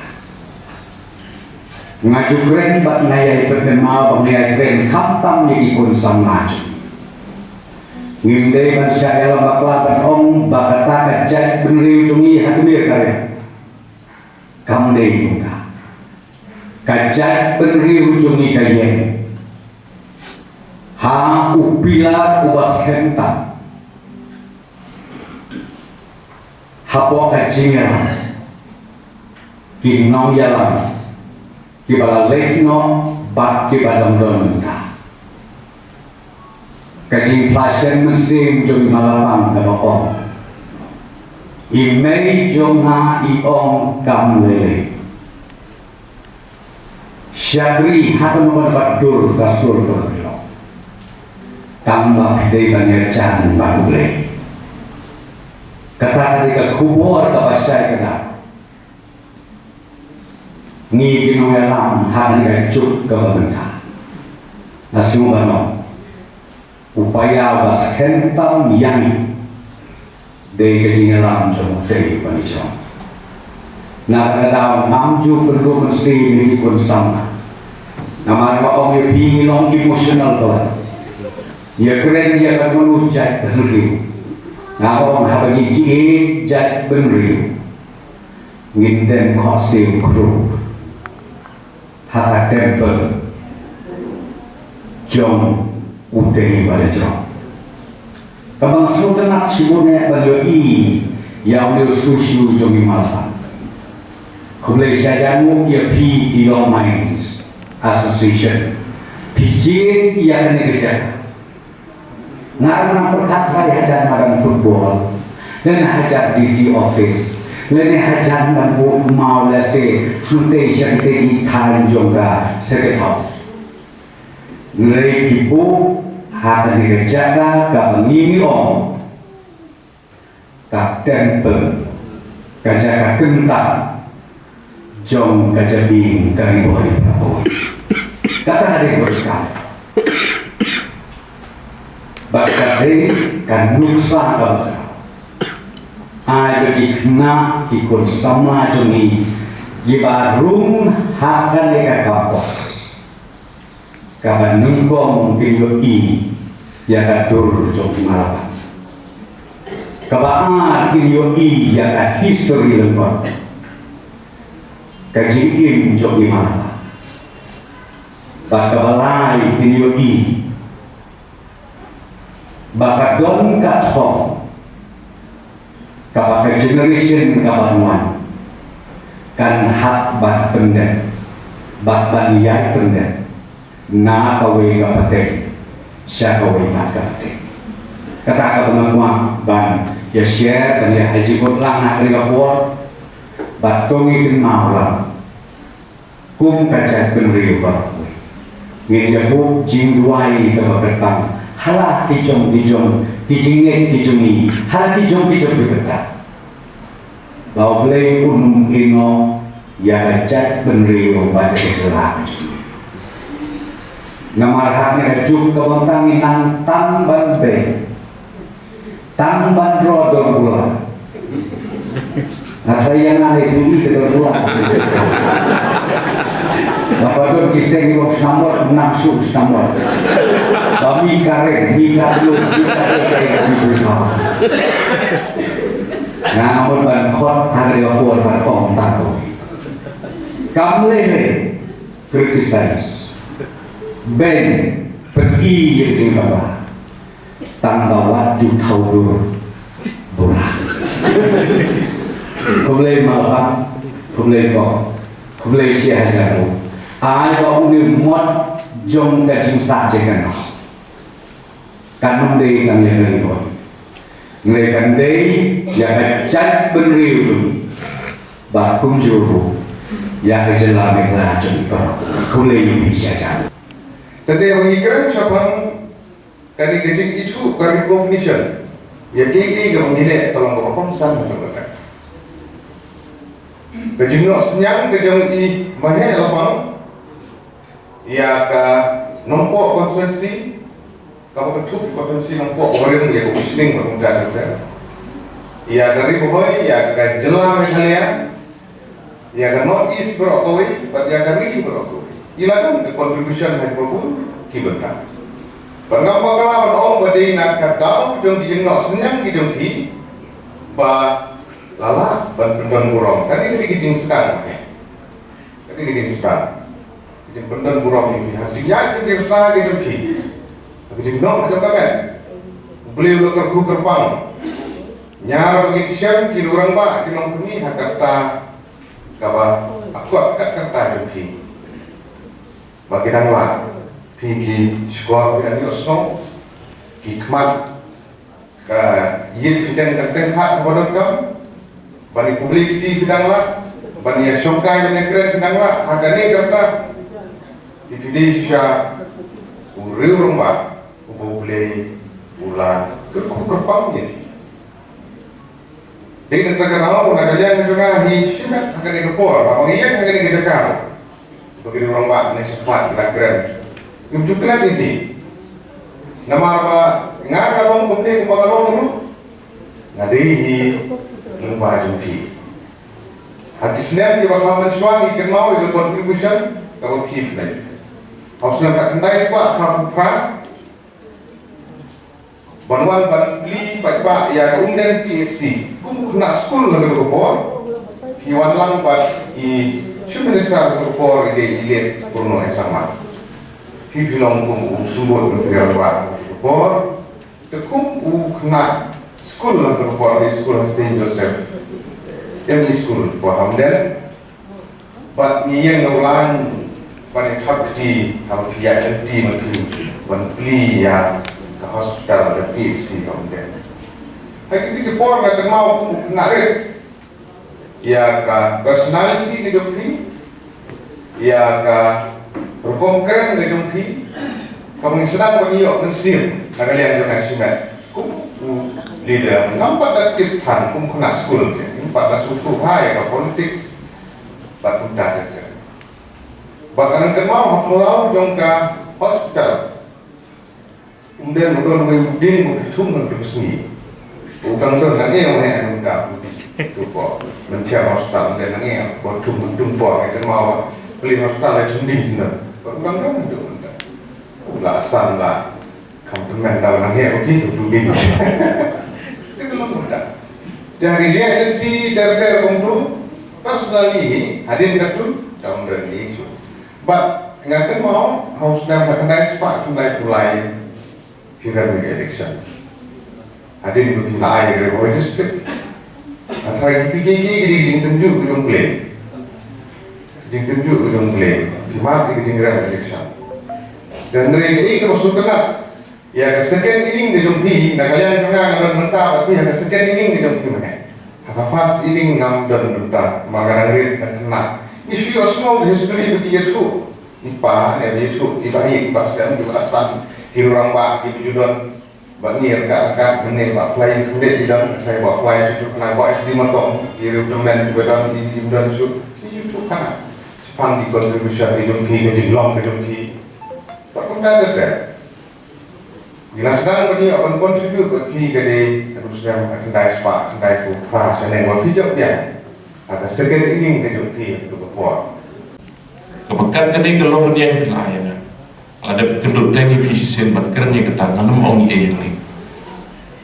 Nga ju kren bad nga ïai pynkynmaw bad nga ïai kren khamtam ïa ki khun samla jong ngi. Ngim dei ban shah ïalam bakla ban ong ba kata ka jaitbynriew jong ngi ha kmie ka rem. Kam dei kumta. Ka jaitbynriew jong ngi ka ïeng ha u pilar uba skhem tam hapoh ka jingïalam ki nongïalam kiba la leit noh bad kiba dang don mynta. Ka jingphla shen mynsiem jong i Malapang kaba ong, i mei jong nga i ong kam lei lei. Shakri ha kano kano ka dur ka sur kaba phi long, tang ba phi dei ban ïajan bad U Blei. Kata ka dei ka khubor kaba shai kaba ngi ki nongïalam ha kane ka juk kaba mynta. Nga sngew ban ong, u paidbah ba skhem tam ïa ngi dei ka jingïalam jong u tei ba ngi jong. Na kata ka daw ngam ju kynduh mynsiem ïa ki khun samla. Namar ba ong ïa phi ngi long emotional ba la ïa kren ïa ka manu jaitbynriew. Nga ong haba ngi jied jaitbynriew, Ngin dem khohsiew khrup ha ka temple jong utei ba la jrong. Ka ban sngewtynnat shibun eh ban ïohi ïa une u siew siew jong i Malpang. Khublei shihajar nguh ïa phi ki Young Minds Association. Phi jied ïa kane ka jaka. Nga ruh nga pyrkhat ba hajan madan football, lane hajan D C office, lane hajan ban buh maw lehse hangtei sha hangtei ki thaiñ jong ka Circuit House. Hynrei phi buh ha kane ka jaka kaba ngi ong ka temple, ka jaka kynta jong ka jabieng ka Ri Bhoi Para kawei. Kata ka dei ka kam. Bad ka dei ka nuksa kaba khraw. Ai ba ki khynnah ki khun samla jong ngi kiba rung ha kane ka campus, kaba nyngkong kin ïohi ïa ka dur jong i Malapang. Kaba ar kin ïohi ïa ka history lyngkot ka jingim jong i Malapang. Bad kaba lai kin ïohi ba ka don ka thong kaba ka generation kaba wan kan hap ban pyndep bad ban ïai pyndep na kawei ka pateng sha kawei pat ka pateng. Kata kaba nga kwah ban ïa share ban ïa ha jingkut lang ha kane ka por. Bad to ngi kynmaw lang kum ka jaitbynriew baroh kawei. Ngin ïa buh jingduwai kaba kyrpang ha la ki jong ki jong ki jingngeit ki jong ngi, ha la ki jong ki jong ki bynta, ba U Blei un ym ïehnoh ïa ka jaitbynriew bad ka jylla ka jong ngi. Namar ha kane ka juk kaba mynta ngi nang tang ban beh, tang ban dur bula. Nga tharai ïa nga lei phi ka dur bula. Naba don ki seng ki ong shnam mot, nang shu shnam mot. Ba mi ka reng, mi ka dur, mi ka reng, mi ka dur. Nga mut ban khot ha ka dei ka por ban ong tang kawei. Kam lehse criticize, beiñ, pyni ïa ka jingkaba. Tang ba wat ju thaw dur bula. Khublei Malapang, khublei ko, khublei shihajar nguh. Ai ba une u mot jong ka jingsah jingkynnoh kan ym dei tang ïa ka Ri Bhoi. Hynrei kan dei ïa ka jaitbynriew jong ngi. Bad kumjuh ruh ïa ka jylla Meghalaya jong ngi baroh. Khublei ïa phi shihajar. Te dei ba ngi kren shaphang kane ka jingithuh ka recognition ïa kiei kiei kiba ngi leh ka long kaba kongsan ha ka pyrthei. Ka jingnoh synñiang ka jong i Maheh Lapang ïa ka Nongpoh constituency, kaba ka thup constituency Nongpoh, kaba rim ïa ka Umsning bad kumta kumta, ïa ka Ri Bhoi, ïa ka jylla Meghalaya, ïa ka North East baroh kawei bad ïa ka ri baroh kawei. I la don ka contribution ha kiba bun ki bynta. Bad ngam bakla ban ong ba dei na ka daw jong ki jingnoh synñiang ki jong ki ba la lah ban pyndon burom. Kane ka dei ka jingsdang, kane ka dei ka jingsdang. Ka jingpyndon burom ïa ki ha ka jingïaid jong ki, ha ka jingnoh jong ka met. U Blei u la kyrkhu kyrpang. Ñiar ba kin shem ki riew rangbah ki longkmie ha kata kaba akot kat kata jong phi. Ba ki dang lah, phi ki shkor ki dang ïohsngew, ki khmat ka ïit phi dang dang teng khat kaba donkam, ban ïa khublei kti phi dang lah, ban ïa shongkai ban ïa kren phi dang lah, ha kane kata phi phi dei shisha u riew rangbah uba U Blei u la kyrkhu kyrpang ïa phi. Dei na ka daw na ka liang jong nga hi shimet ha kane ka por, ba ngi ïeng ha kane ka jaka. Ba ki riew rangbah ne shakhmat ki la kren. Ngim ju klet ïa phi. Namar ba nga ka long kumne kumba nga long ruh, nga dei hi lyngba jong phi. Ha ki snem kiba kham mynshuwa ngi kynmaw ïa ka contribution kaba phi pynleit. Ha u snem khatkhyndai spah phra phew phra, ban wan ban plie paidbah ïa ka Umden P H C kum u khynnah skul ha kata ka por. Ki wan lang bad i Chief Minister ha kata ka por, i dei i Late Purno S Sangma. Phi phi long kum u symbud Myntri Rangbah ha kata ka por. Te kum u khynnah skul ha kata ka por, i skul ha Saint Joseph M E School, Port Hamden. Bad ngi ïeng na u line ban ïa thap kti, haba phi ïaid lynti ma phi ban plie ïa ka hospital, ka P H C Port Hamden. Ha kiti ki por nga kynmaw kum u khynnah rit ïa ka personality ka jong phi, ïa ka rukom kren ka jong phi, kaba ngi sdang ban ïoh mynsiem na ka liang jong nga shimet. Kum u leader, ngam pat da tip than kum khynnah skul, ngam pat da sngewthuh bha ïa ka politics, bad kumta ter ter. Bad nga kynmaw ha phyllaw jong ka hospital, um dei ba don uwei u dieng uba thung hangto ka sngi. U dang don hangne, hangne, hangne, hangne. Tu ko. Mynsiem hospital, um dei hangne, ko thung, thung ko. Nga kynmaw ba pli hospital, eh, thung dieng shisha. Ko u dang don hangto, hangto. U la san la. Kam pynmynta ba hangne, ko ki thung dieng. Te ka long hangto. Te ha ki jingïaid lynti ter ter kumtu. Personally, hadien katu, kam don issue. Bad nga kynmaw ha u snem khyndai spah khyndaiphew lai, phi rem ïa ka election. Hadien ba phi la ai ïa ka Ri Bhoi District. Nga tharai kiti ki, ki, ki dei ki jingtynjuh ka jong U Blei. Ki jingtynjuh ka jong U Blei. Phi mad ïa ka jingrem election. Te hynrei kaei kaba sngewtynnat, ïa ka second inning ka jong phi, na ka liang jong nga, nga don bynta bad phi ha ka second inning ka jong phi, ma heh. Ha ka first inning ngam don bynta, ma nga dang rit, dang khynnah. Ngi shu ïohsngew ka history ba ki ïathuh. I pa ne ba ïathuh, i ba ïeit, i ba sem, i ba san, ki rangbah, ki ba ju don. Ba ngi ryngkat ryngkat mynne, ba Blai khyndiat i don, Blai, ba Blai shu tu, kane ba S D Matong, ki riew tymmen ki ba don, i, i don shu, ki ïathuh kane. Shaphang ki contribution ki jong phi, ka jinglong ka jong phi. Ba kumta ter ter. Ngi la sdang ban ïoh ban contribute bad phi ka dei ha u snem khyndai spah khyndaiphew phra, shaneng ba phi jop ïa ka second inning ka jong phi ha kato ka por. Kaba kat kane ka long mynta phi la ai ïa nga. La dep kynduh teng ïa phi shisien ban kren ïa kata, ngan ym ong ei ei hangne.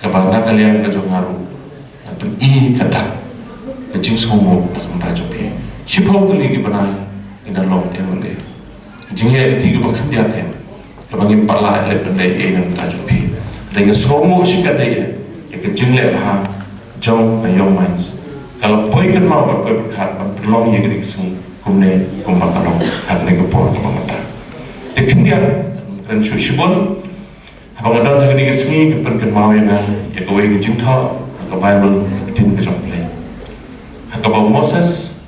Kaba na ka liang ka jong nga ruh, nga pyni kata ka jingsngewnguh na ka bynta jong phi. Shiphew tylli ki bnai ngi da long M L A. Ka jingïaid lynti kaba khyndiat em, kaba ngim pat lah leh ban leh ei ei na ka bynta jong phi. Hynrei nga sngewnguh shikatdei ïa ka jingleh bha jong ka Young Minds. Ka la poi kynmaw bad poi pyrkhat ban pynlong ïa kane ka sngi kumne kumba ka long ha kane ka por kaba mynta. Te khyndiat, kren shuh shibun, haba nga don ha kane ka sngi, ka pynkynmaw ïa nga ïa kawei ka jingthoh na ka Baibl, ka ktien ka jong U Blei. Ha kaba u Moses,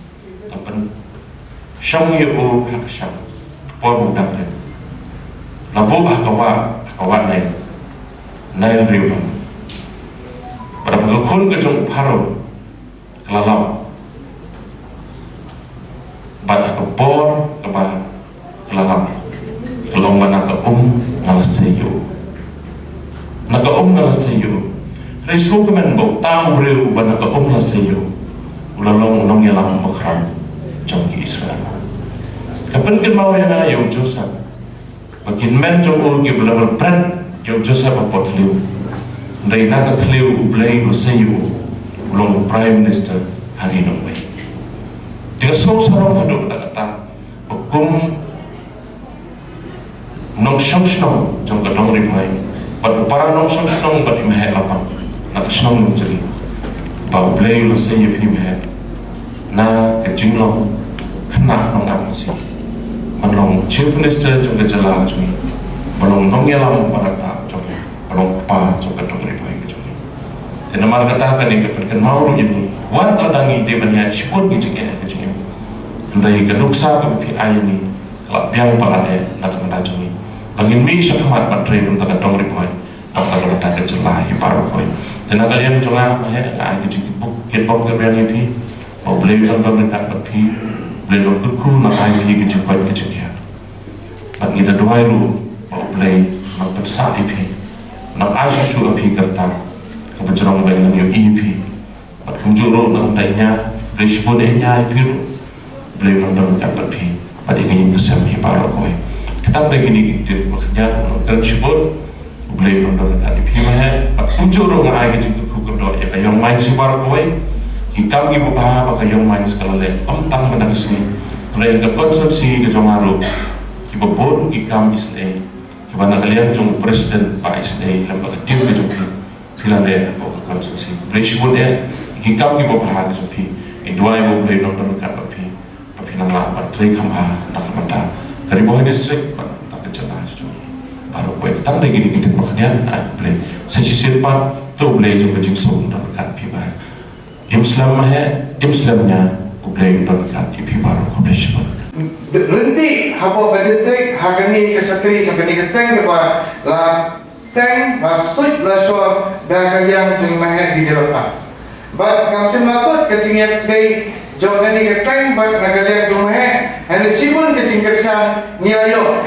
ka pynshong ïa u ha ka shang, ka por ba u dang rit. La buh ha ka wah, ha ka wah Nail, Nile River. Bad haba ka khun ka jong u Pharaoh ka la lap, bad ha ka por kaba ka la lap, ka la ong ba na ka um nga la sei ïa u. Na ka um nga la sei ïa u. Hynrei sngewkmen ba uta u briew uba na ka um la sei ïa u, u la long u nongïalam uba khraw jong ki Israel. Ka pynkynmaw ïa nga ïa u Joseph. Ba ki hynmen jong u ki la bret ïa u Joseph hapoh thliew. Hynrei na ka thliew U Blei u la sei ïa u, u long u Prime Minister ha ri nongwei. Te nga sngewsarong haduh katta katta ba kum nongshong shnong jong ka Dong Ri Bhoi bad u para nongshong shnong bad i Maheh Lapang na ka shnong Nongjri, ba U Blei u la sei ïa phi Maheh na ka jinglong khynnah nongap mynsiem, ban long Chief Minister jong ka jylla jong ngi, ban long nongïalam uba nangta jong ngi, ban long kpa jong ka Dong Ri Bhoi ka jong ngi. Te namar kata kane ka pynkynmaw ruh ïa ngi, wat lada ngi dei ban ïaid shibun ki jingeh ki jingeh, hynrei ka nuksa kaba phi ai ïa ngi ka la biang palat eh na ka bynta jong ngi, ba ngin mih sha khmat ban trei na ka bynta ka Dong Ri Bhoi, na ka bynta ka jylla hi baroh kawei. Te na ka liang jong nga, Maheh, nga ai ka jingkitbok, kitbok kitrwiang ïa phi. Ba U Blei un don ryngkat bad phi, U Blei un kyrkhu na ka ai phi ka jingkoit ka jingkhiah. Bad ngi da duwai ruh ba U Blei un pynsah ïa phi, un ai shuh shuh ïa phi ka rta kaba jrong ba ngin ïohi ïa phi. Bad kumjuh ruh na ka bynta i Nia, Blei shibun ïa i Nia ïa phi ruh. Blei un don ryngkat bad phi bad ïa ka ïing ka sem hi baroh kawei. Kita ki dei kine ki ktien ba khyndiat, nga kren shibun. Blei un don ryngkat ïa phi Maheh. Bad kumjuh ruh nga ai ka jingkyrkhu kyrdoh ïa ka Young Minds hi baroh kawei. Ki kam kiba bha ba ka Young Minds ka la leh, ym tang ba na ka sngi, hynrei ha ka constituency ka jong nga ruh, kiba bun ki kam isynei kiba na ka liang jong u president ba isynei lem bad ka team ka jong phi, phi la leh hapoh ka constituency. Khublei shibun eh ïa ki kam kiba bha ka jong phi. Ngi duwai ba U Blei un don ryngkat bad phi, ba phin nang lah ban trei kham bha na ka bynta ka Ri Bhoi District bad na ka bynta ka jylla jong ngi baroh. Kawei tang da kine ki ktien ba khyndiat, ai U Blei sa shisien pat, to U Blei jong ka jingsuk un don ryngkat phi bha. Im slem Maheh, im slem Nia, U Blei un don ryngkat ïa phi baroh. Khublei shibun. Ryntih hapoh ka district, ha kane ka shakri, ha kane ka seng kaba la seng, la suit, la shor da ka liang jong Maheh D. Delopa. Bad kam shym la kut ka jingïadei jong kane ka seng bad na ka liang jong Maheh, hynrei shibun ka jingkyrshan ngi la ïoh.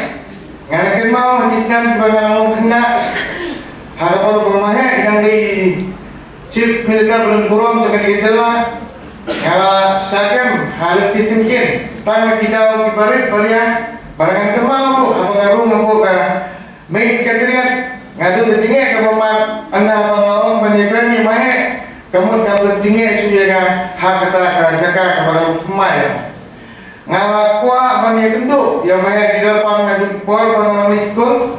Nga kynmaw ha ki snem kiba nga la long khynnah, ha kaba u Maheh u dang dei Chief Minister ba don burom jong kane ka jylla, nga la shah kem ha lynti syngkien tang ha ki daw kiba rit ba riang. Bad nga kynmaw ruh haba nga rung hapoh ka Main Secretariat, nga don ka jingeh kaba mad, ynda haba nga ong ban ïakren ïa Maheh, ka mut ka don jingeh shuh ïa nga ha kata ka jaka kaba nga long thymmai. Nga la kwah ban ïakynduh ïa Maheh D. Delopa naduh ki por ba nga la mih skul.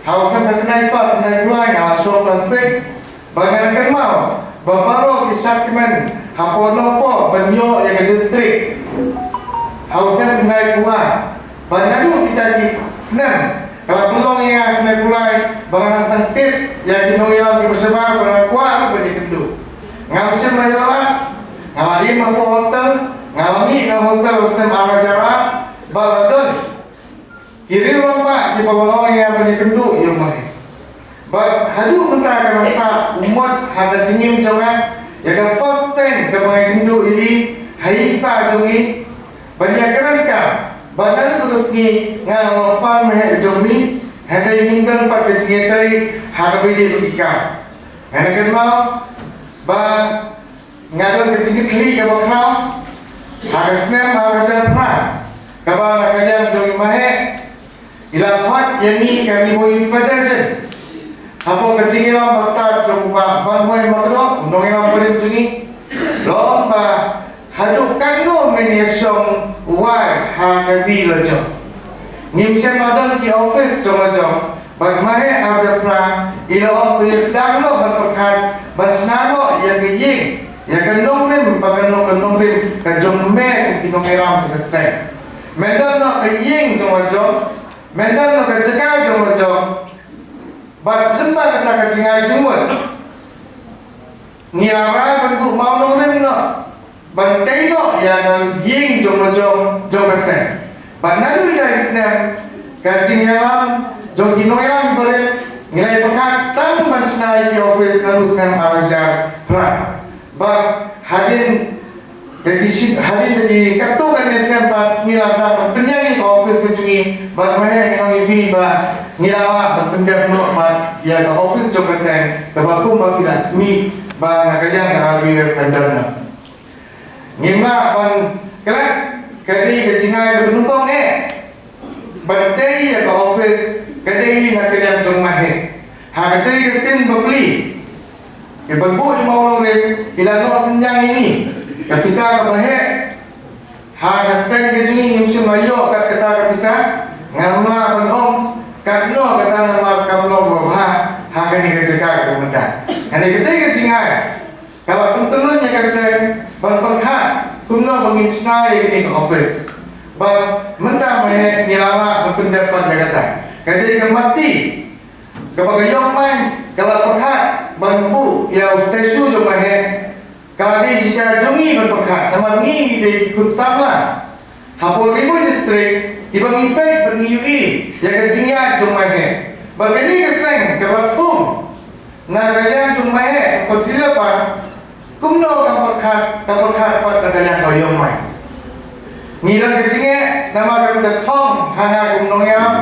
Ha u snem khyndai spah khyndai phew lai nga la shong class six. Bad nga kynmaw ba baroh ki shad kmen hapoh Nongpoh ban ïoh ïa ka district ha u snem khyndai phew lai. Bad naduh kita ki snem ka la pynlong ïa nga khyndai phew lai ba nga nang sngewtip ïa ki nongïalam kiba shabar bad nga kwah ruh ban ïakynduh. Ngam shym la ïoh lad, nga la im hapoh hostel, nga la mih na hostel ha u snem ar hajar ar, bad la don ki riew rangbah kiba la ong ïa nga ban ïakynduh ïa u Maheh. Bad haduh mynta ka nang sah u mot ha ka jingim jong nga ïa ka first time kaba nga ïakynduh ïa i ha ïing sah jong i ban ïakren kam. Bad naduh ka sngi nga la ong fan Maheh jong i, hynrei ngim don pat ka jingïatrei ha kaba ïadei bad ki kam. Nga kynmaw ba nga don ka jingkitkhlieh kaba khraw ha ka snem ar hajar phra, kaba na ka liang jong i Maheh i la khot ïa ngi ka Ri Bhoi Youth Federation hapoh ka jingïalam ba stad jong u Bah Banboi Makdoh, u nongïalam barim jong ngi. La ong ba haduh katno men ïashong wai ha ka ri la jong. Ngim shym la don ki office jong la jong. Bad Maheh ar hajar phra i la ong to ïa sdang noh ban pyrkhat ban shna noh ïa ka ïing, ïa ka nongrim, ba ka nong, ka nongrim ka jong me kum ki nongïalam jong ka seng. Men don noh ka ïing jong la jong, men don noh ka jaka jong la jong. Bad lyngba kata ka jingai jingmut ngi la rai ban buh mawnongrim noh ban tei noh ïa ka ïing jong la jong jong ka seng. Bad naduh ïa ki snem ka jingïalam jong ki nongïalam barim ngi la ïa pyrkhat tang ban shna ïa ki office naduh snem ar hajar phra. Bad hadien da ki shi-, hadien da ki katto katne snem pat ngi la sdang ban pynïaid ïa ka office ka jong ngi. Bad Maheh, ngi ong ïa phi ba ngi la lah ban pyndep noh pat ïa ka office jong ka seng kaba kumba phi la mih ba na ka liang ka R B F kan don noh. Ngim lah ban klet, ka dei ka jingai kaba nyngkong eh ban tei ïa ka office ka dei na ka liang jong Maheh. Ha katei ka sien bapli, ïa ban buh ïa u mawnongrim i la noh synñiang ïa ngi ka pisa kaba heh. Ha ka seng ka jong ngi ngim shym la ïoh kat kata ka pisa. Ngam lah ban ong katno kata namar kam long ba bha ha kane ka jaka kaba mynta. Kane katei ka jingai ka la pyntyllun ïa ka seng ban pyrkhat kumno ba ngin shna ïa kane ka office. Bad mynta Maheh ngi la lah ban pyndep pat ïa kata. Ka dei ka matti kaba ka Young Minds ka la pyrkhat ban buh ïa u statue jong Maheh. Ka la dei shisha jong ngi ban pyrkhat namar ngi ngi dei ki khun samla hapoh Ri Bhoi District kiba ngi peit bad ngi ïohi ïa ka jingïaid jong Maheh. Bad kane ka seng kaba thung na ka liang jong Maheh hapoh Dilapan, kumno kam pyrkhat, kam pyrkhat pat na ka liang ka Young Minds. Ngi don ka jingeh namar ka thong ha nga kum nongïalam.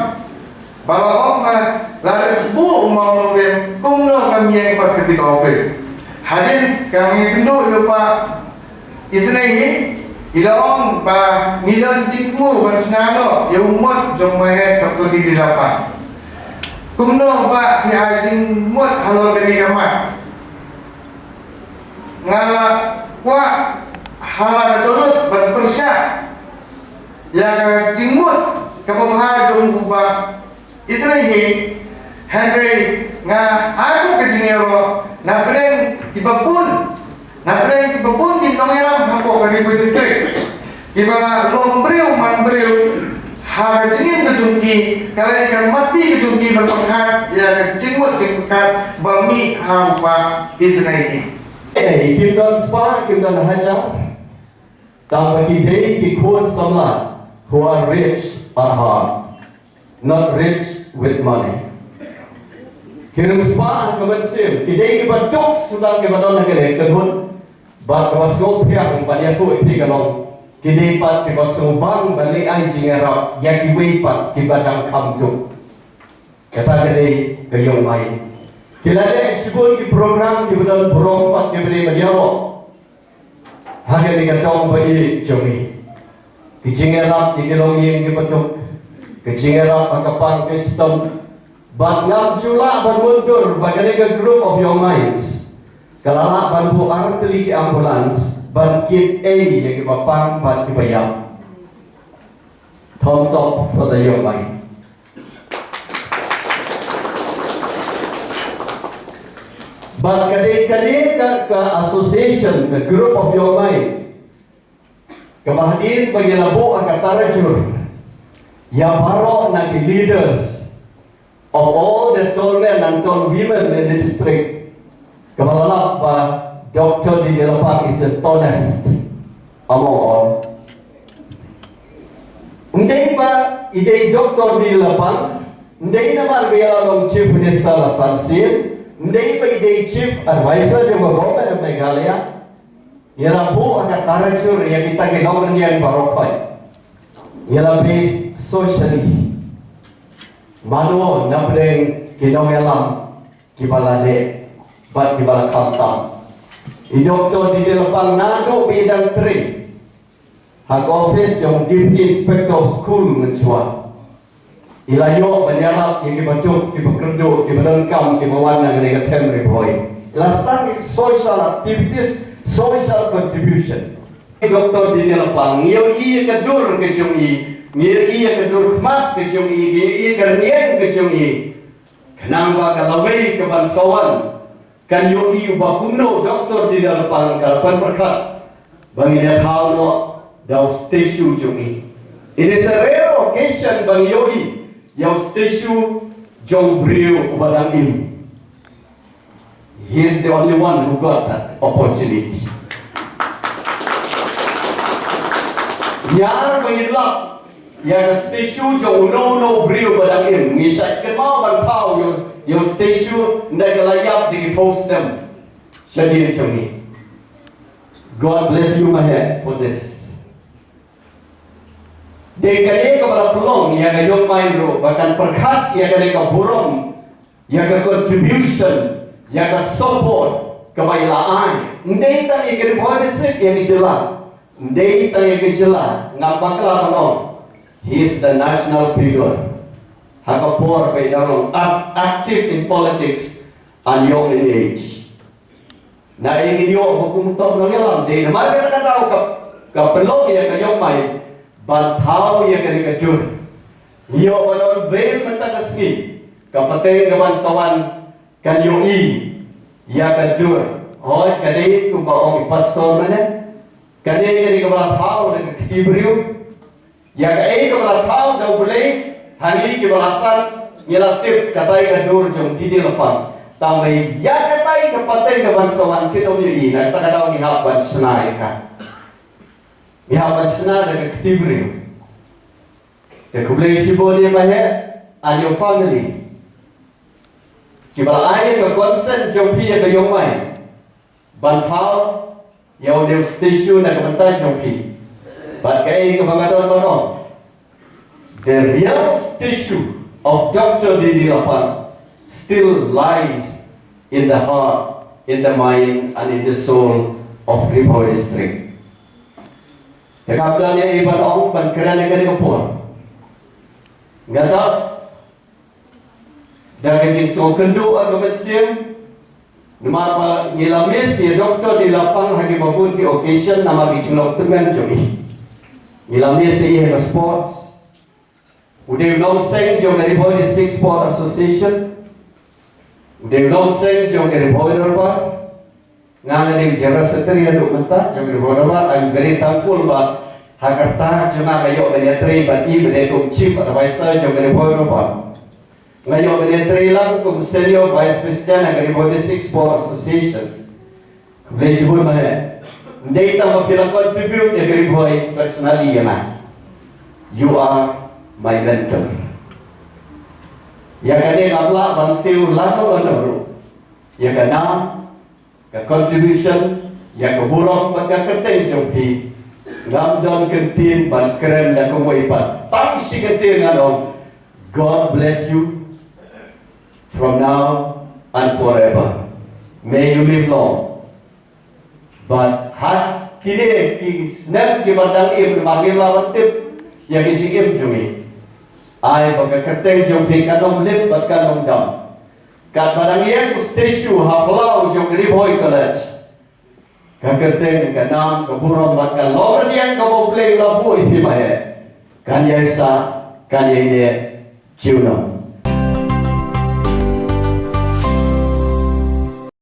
Ba la ong ba la dep buh u mawnongrim kumno kam ïeng pat kata ka office. Hadien ka ngi kynduh ïa u pa isynei hi, i la ong ba ngi don jingthmu ban shna noh ïa u mot jong Maheh Doctor D. Delopa. Kumno ba phi ai jingmut halor kane ka mat? Nga la Kwah ha la ka dohnud ban pyrshah ïa ka jingmut kaba bha jong u Bah Isnei hi, hynrei nga ai ka jingïaroh na pdeng kiba bun, na pdeng kiba bun ki nongïalam hapoh ka Ri Bhoi District, kiba long briew man briew, ha ka jingim ka jong ki, ka leh ka mati ka jong ki ban pyrkhat ïa ka jingmut jingpyrkhat ba mih ha u Bah Isnei hi. Ei, kim don spah, kim don hajar. Tang ba ki dei ki khun samla who are rich at heart, not rich with money. Ki rim spah ha ka mynsiem, ki dei kiba duk shuh tang kiba don ha kane ka kynhun. Bad kaba sngewthiang ban ïathuh ïa phi ka long, ki dei pat kiba sngewbang ban leh ai jingïarap ïa kiwei pat kiba dang kham duk. Kata ka dei ka Young Mind. Ki la leh shibun ki program kiba don burom bad kiba dei ban ïaroh ha kane ka dong ba ïeit jong ngi. Ki jingïarap ïa ki longïing kiba duk, ki jingïarap ha ka pang ka shitom. Bad ngam ju lah ban mundur ba kane ka group of Young Minds ka la lah ban buh artylli ki ambulance ban kit ei ïa kiba pang bad kiba ïap. Thumbs up for the Young Mind. Bad ka dei kane ka, ka association, ka group of Young Mind, kaba hadien ba ngi la buh ha ka Tarajur ïa baroh na ki leaders of all the tall men and tall women in the district, kaba la lap ba Doctor D D Lapang is the tallest among all. Ym dei ba i dei Doctor D D Lapang, ym dei namar ba i la long Chief Minister la san sien, ym dei ba i dei Chief Advisor jong ka Government of Meghalaya. Ngi la buh ha ka Tarajur ïa kita ki nongñiang baroh khoit. Ngi la base socially. Mano na pdeng ki nongïalam kiba la leh bad kiba la khamtam. I Doctor D D Lapang naduh ba i dang trei ha ka office jong Deputy Inspector of School mynshuwa. I la ïoh ban ïarap ïa kiba duk, kiba kyrduh, kiba donkam, kiba wan na kane ka them Ri Bhoi. I la sdang social activities, social contribution. Doctor D D Lapang, ngi ïohi ïa ka dur ka jong i, ngi ïohi ïa ka dur khmat ka jong i, ngi ïohi ïa ka rynïeng ka jong i. Khnang ba ka lawei ka ban sa wan kan ïohi ba kumno Doctor D D Lapang ka la pynpyrkhat ba ngin ïa thaw noh da u statue jong i. It is a rare occasion ba ngi ïohi ïa u statue jong u briew uba dang im. He is the only one who got that opportunity. Ñiar ba ngin lap ïa ka statue jong uno uno u briew ba dang im, ngi shait kynmaw ban thaw ïa u, ïa u statue, ynda ka la ïap da ki post stem shadien jong ngi. God bless you, Maheh, for this. Dei kane kaba la pynlong ïa ka Young Mind ruh ba kan pyrkhat ïa kane ka burom, ïa ka contribution, ïa ka support kaba i la ai. Ym dei tang ïa ka Ri Bhoi District, ïa ka jylla. Ym dei tang ïa ka jylla, ngam bakla ban ong, he is the national figure. Ha ka por ba i dang long ac-, active in politics and young in age. Na ïa ngi ïoh ba kum u tom nongïalam, dei namar kata ka daw ka, ka pynlong ïa ka Young Mind ban thaw ïa kane ka dur. Ngi ïoh ban unveil mynta ka sngi, ka pateng ka ban sa wan kan ïohi ïa ka dur. Hooid, ka dei kumba ong i pastor mynne, ka dei kane kaba la thaw da ka kti briew. Ïa kaei kaba la thaw da U Blei ha ngi kiba la san, ngi la tip katai ka dur jong D D Lapang. Tangba ïa katai ka pateng ka ban sa wan kin ym ïohi, na kata ka daw ngi hap ban shna ïa ka. Ngi hap ban shna da ka kti briew. Te khublei shibun ïa Maheh and your family kiba la ai ïa ka consent jong phi ïa ka Young Mind ban thaw ïa une u statue na ka bynta jong phi. Bad kaei kaba nga don ban ong, the real statue of Doctor D D Lapang still lies in the heart, in the mind and in the soul of Ri Bhoi District. Te kam don ei ei ban ong ban kren ïa kane ka por. Nga dap da ka jingsngewkynduh ha ka mynsiem, Namar ba ngi la miss ïa Doctor Neilapang ha ki ba bun ki occasion namar ki jinglong tymmen jong i. Ngi la miss ïa i ha sports. U dei u nongseng jong ka Ri Bhoi District Sport Association. U dei u nongseng jong ka Ri Bhoi Dorbar. Nga nga dei u General Secretary haduh mynta jong ka Ri Bhoi Dorbar. I'm very thankful ba ha ka rta jong nga nga ïoh ban ïatrei bad i ba dei kum Chief Advisor jong ka Ri Bhoi Dorbar. Nga ïoh ban ïatrei lang kum Senior Vice President ha ka Ri Bhoi District Sport Association. Khublei shibun Mahe. Ym dei tang ba phi la contribute ïa ka Ri Bhoi personally ïa nga. You are my mentor. Ïa kane ngam lah ban siew lano lano ruh. Ïa ka nam, ka contribution, ïa ka burom bad ka kyrteng jong phi, ngam don kyntien ban kren da kumwei pat. Tang shi kyntien ngan ong, God bless you from now and forever. May you live long. Bad ha kine ki snem ki ba dang im, ba ngim lah ban tip ïa ki jingim jong ngi, ai ba ka kyrteng jong phi kan ym lip bad kan ym dam. Katba dang ïeng u statue ha phyllaw jong ka Ri Bhoi College, ka kyrteng, ka nam, ka burom bad ka longrynieng kaba U Blei u la buh ïa phi Mahe kan ïai sah, kan ïai neh junom.